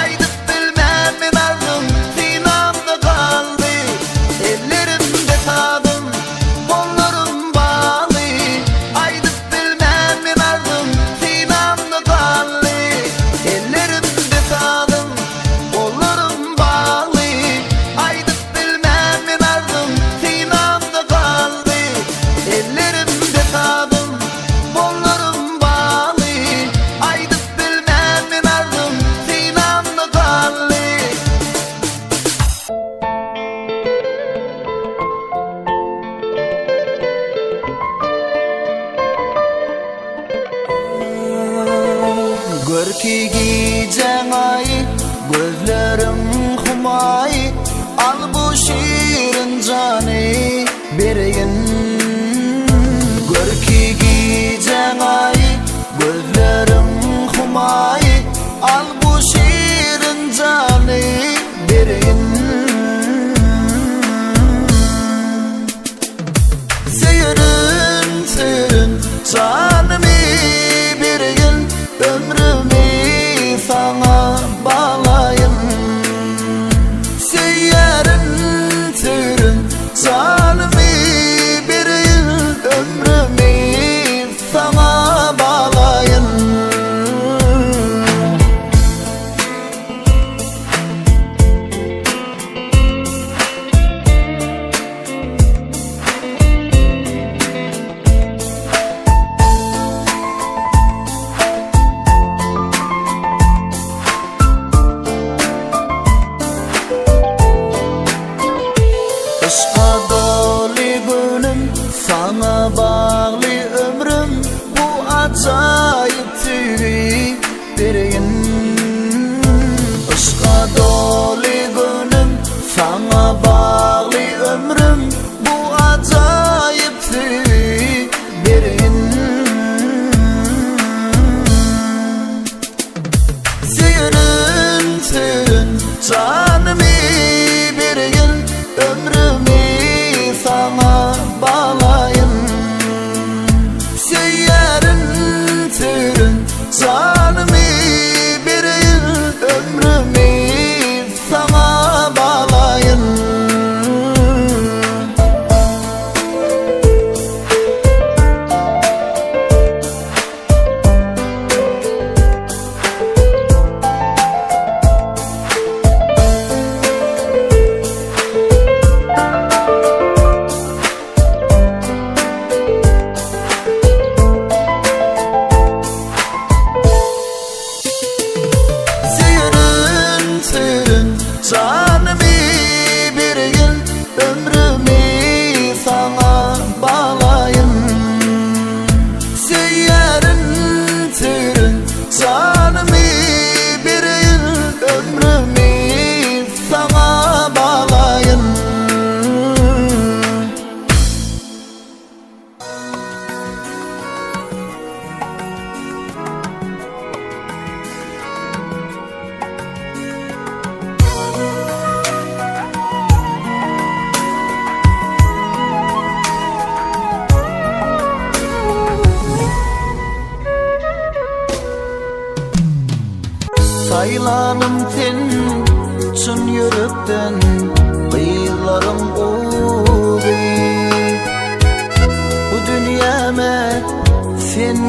S1: Aýdyp bilmän men arzym, synamda galdy. Ellerimde sazym, gollarym bagly, Aýdyp bilmän men arzym, synamda galdy. Ellerimde sazym, gollarym bagly, Aýdyp bilmän men arzym, synamda galdy. Ellerimde sazym, gollarym bagly, Aýdyp bilmän men arzym, synamda galdy. Görki gijäň aýy, gözleriň humaýy, Al bu şirin jany bereýin. Görki gijäň aýy, gözleriň humaýy, Al bu şirin jany bereýin. Söýerin, söýerin, janymy bereýin, Ömrümi saňa baglaýyn. Söýerin, söýerin, janymy bereýin, Ömrümi saňa baglaýyn. Yşka doly günüm, saňa bagly ömrüm, Bu ajaýyp söýgi bereýin. Yşka doly günüm, saňa bagly ömrüm, Bu ajaýyp söýgi bereýin. Söýerin, söýerin, janymy bereýin, Ömrümi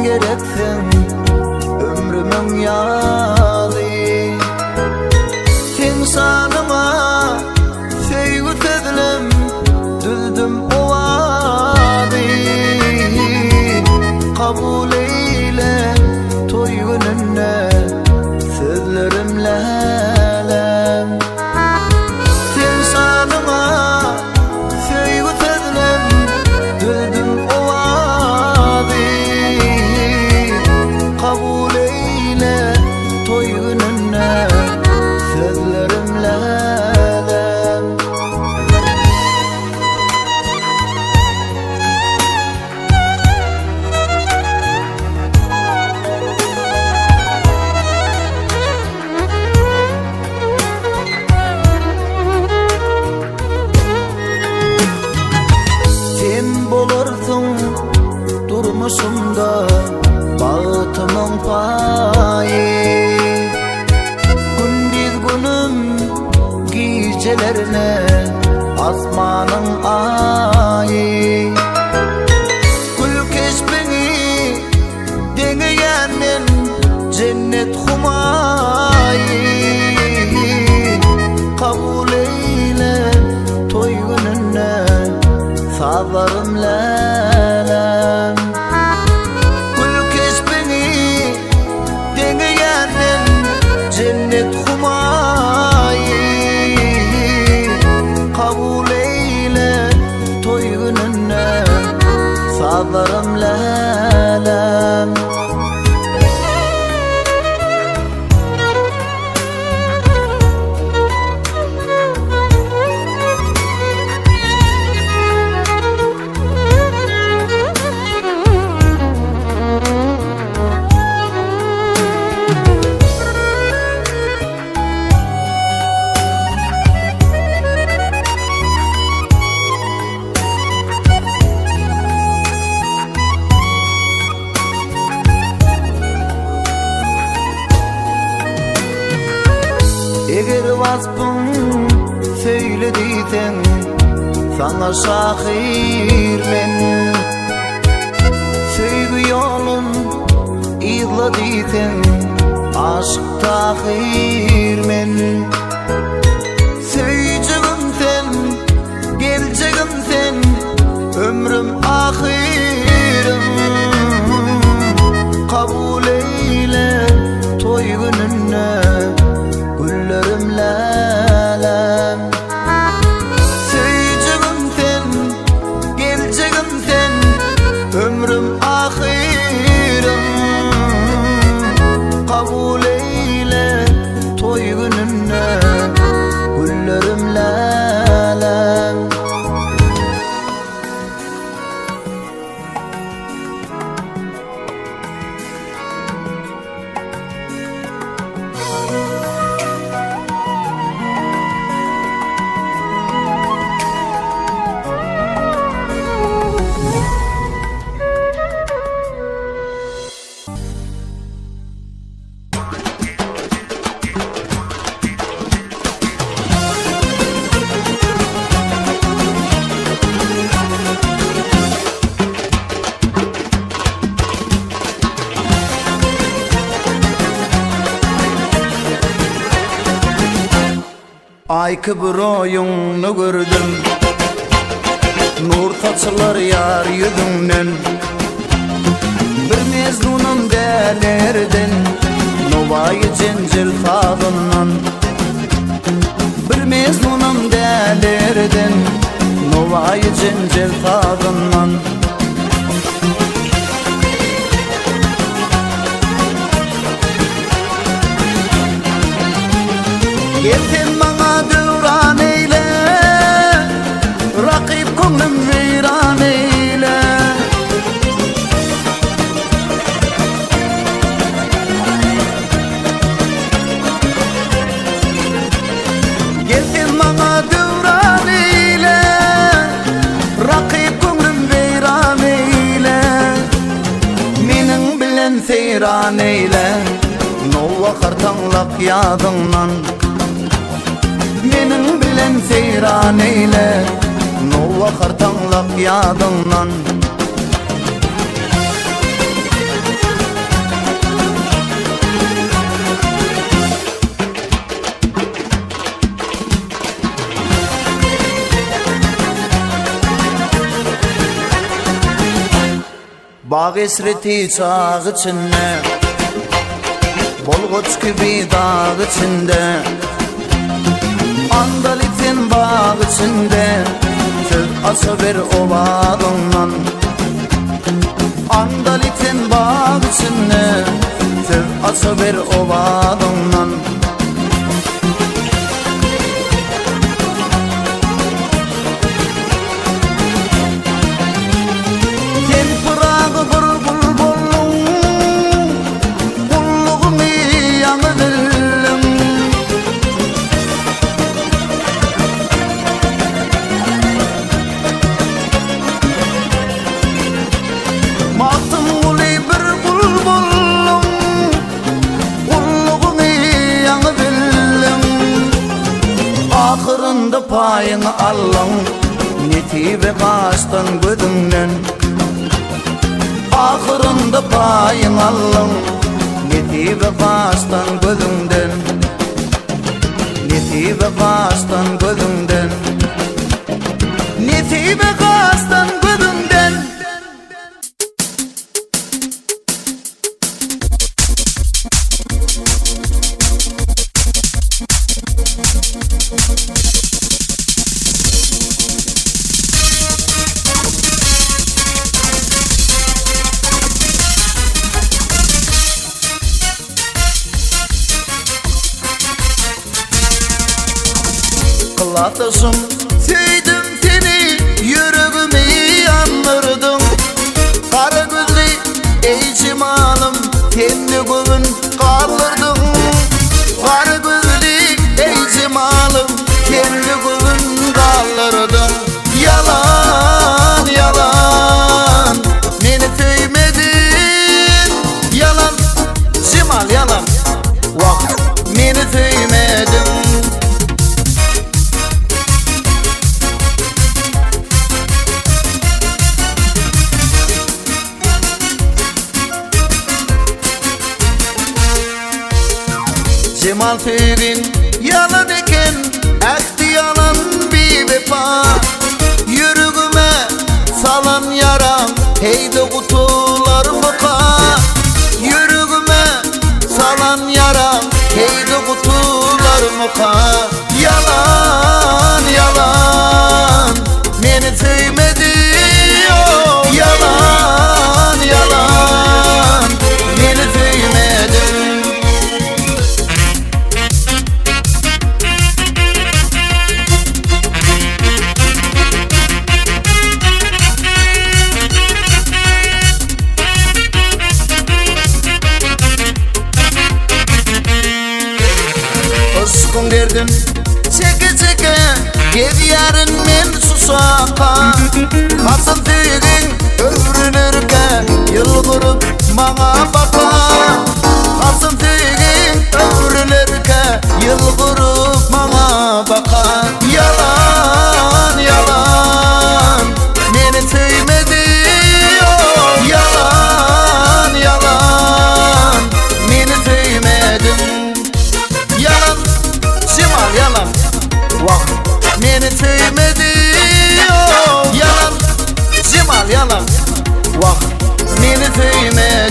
S1: gereksiň ömrümiň ýazy Seň şanyňa söýgi sözlem düzdüm owazy Kabul eýle toý gününde sözlerim läläm Seň şanyňa söýgi sözlem düzdüm owazy Kabul eýle toý gününde sözlerim läläm. Sen bolarsyň durmuşymda bagtymyň paýy Gündiz günüm gijelerine asmanyň aýy Gül keşbiňi Deňeýän men jennet humaýy Kabul eýle toý gününde sazlarym läläm Gül keşbiňi deňeýän men jennet humaýy Kabul eýle toý gününde sazlarym läläm. Eger waspyň söýle diýseň, saňa şahyr men. Söýgi ýolun yzla diýseň, aşyk Tahyr men. Söýjegim sen, geljegim sen, ömrüm ahyrym. Kabul eýle toý gününde güllerim läläm. Söýjegim sen, geljegim sen, ömrüm ahyrym. Kabul eýle toý gününde güllerim läläm. Aý kibi roýuňny gördüm Nur saçylar ýar ýüzüňden Bir mejnunam dälerden Nowaýy jenjel sazyndan Bir mejnunam dälerden Nowaýy jenjel sazyndan Gel sen maňa döwran eýle, Rakyp köňlüm weýran eýle. Gel sen maňa döwran eýle, Rakyp köňlüm weýran eýle. Meniň bilen seýran eýle, Nowbahar taňlak ýazyňdan. Meniň bilen seýran eýle, Nowbahar taňlak ýazyňdan. Bag esreti çag içinde Bolgoç kibi dag içinde Andalyp sen bag içinde Söz açaber owazyňdan Andalyp sen bag içinde Söz açaber owazyňdan Sen Pyragy bir gul bolduň, Gullugyňy ýaňy bildim. Magtymguly bir gul bolduň, Gullugyňy ýaňy bildim. Ahyrynda paýyňy aldyň, Nesibe gaçdan gözüňden. Ahyrynda paýyňy aldyň, Nesibe gaçdan gözüňden. Nesibe gaçdan gözüňden. Nesibe gaçdan gözüňden. Klasdaşym söýdüm seni ýüregimi ýandyrdyň Gara gözli eý jemalym sende göwün galdyrdyň Gara gözli eý jemalym sende göwün galdyrdyň Ýalan ýalan meni söýmediň Ýalan Jemal ýalan Wah meni söýmediň Jemal söýgin ýalan eken Ähdi ýalan biwepa Ýüregime salan ýaram Heýde gutularmyka Ýüregime salan ýaram Heýde gutularmyka Ýalan, ýalan Meni söýmedi Ýalan, ýalan Meni söýmediň Yşkyň derdin çeke-çeke Gezýärin men şu şaka Haçan söýgiň öwrülerkä Ýylgyryp maňa baka Haçan söýgiň öwrülerkä Ýylgyryp maňa baka Ýalan, ýalan Meni söýmedi Ýalan, ýalan Meni söýmediň Ýalan, Jemal ýalan Wah, meni söýmedi Ýalan, Jemal ýalan Wah, meni söýmedi.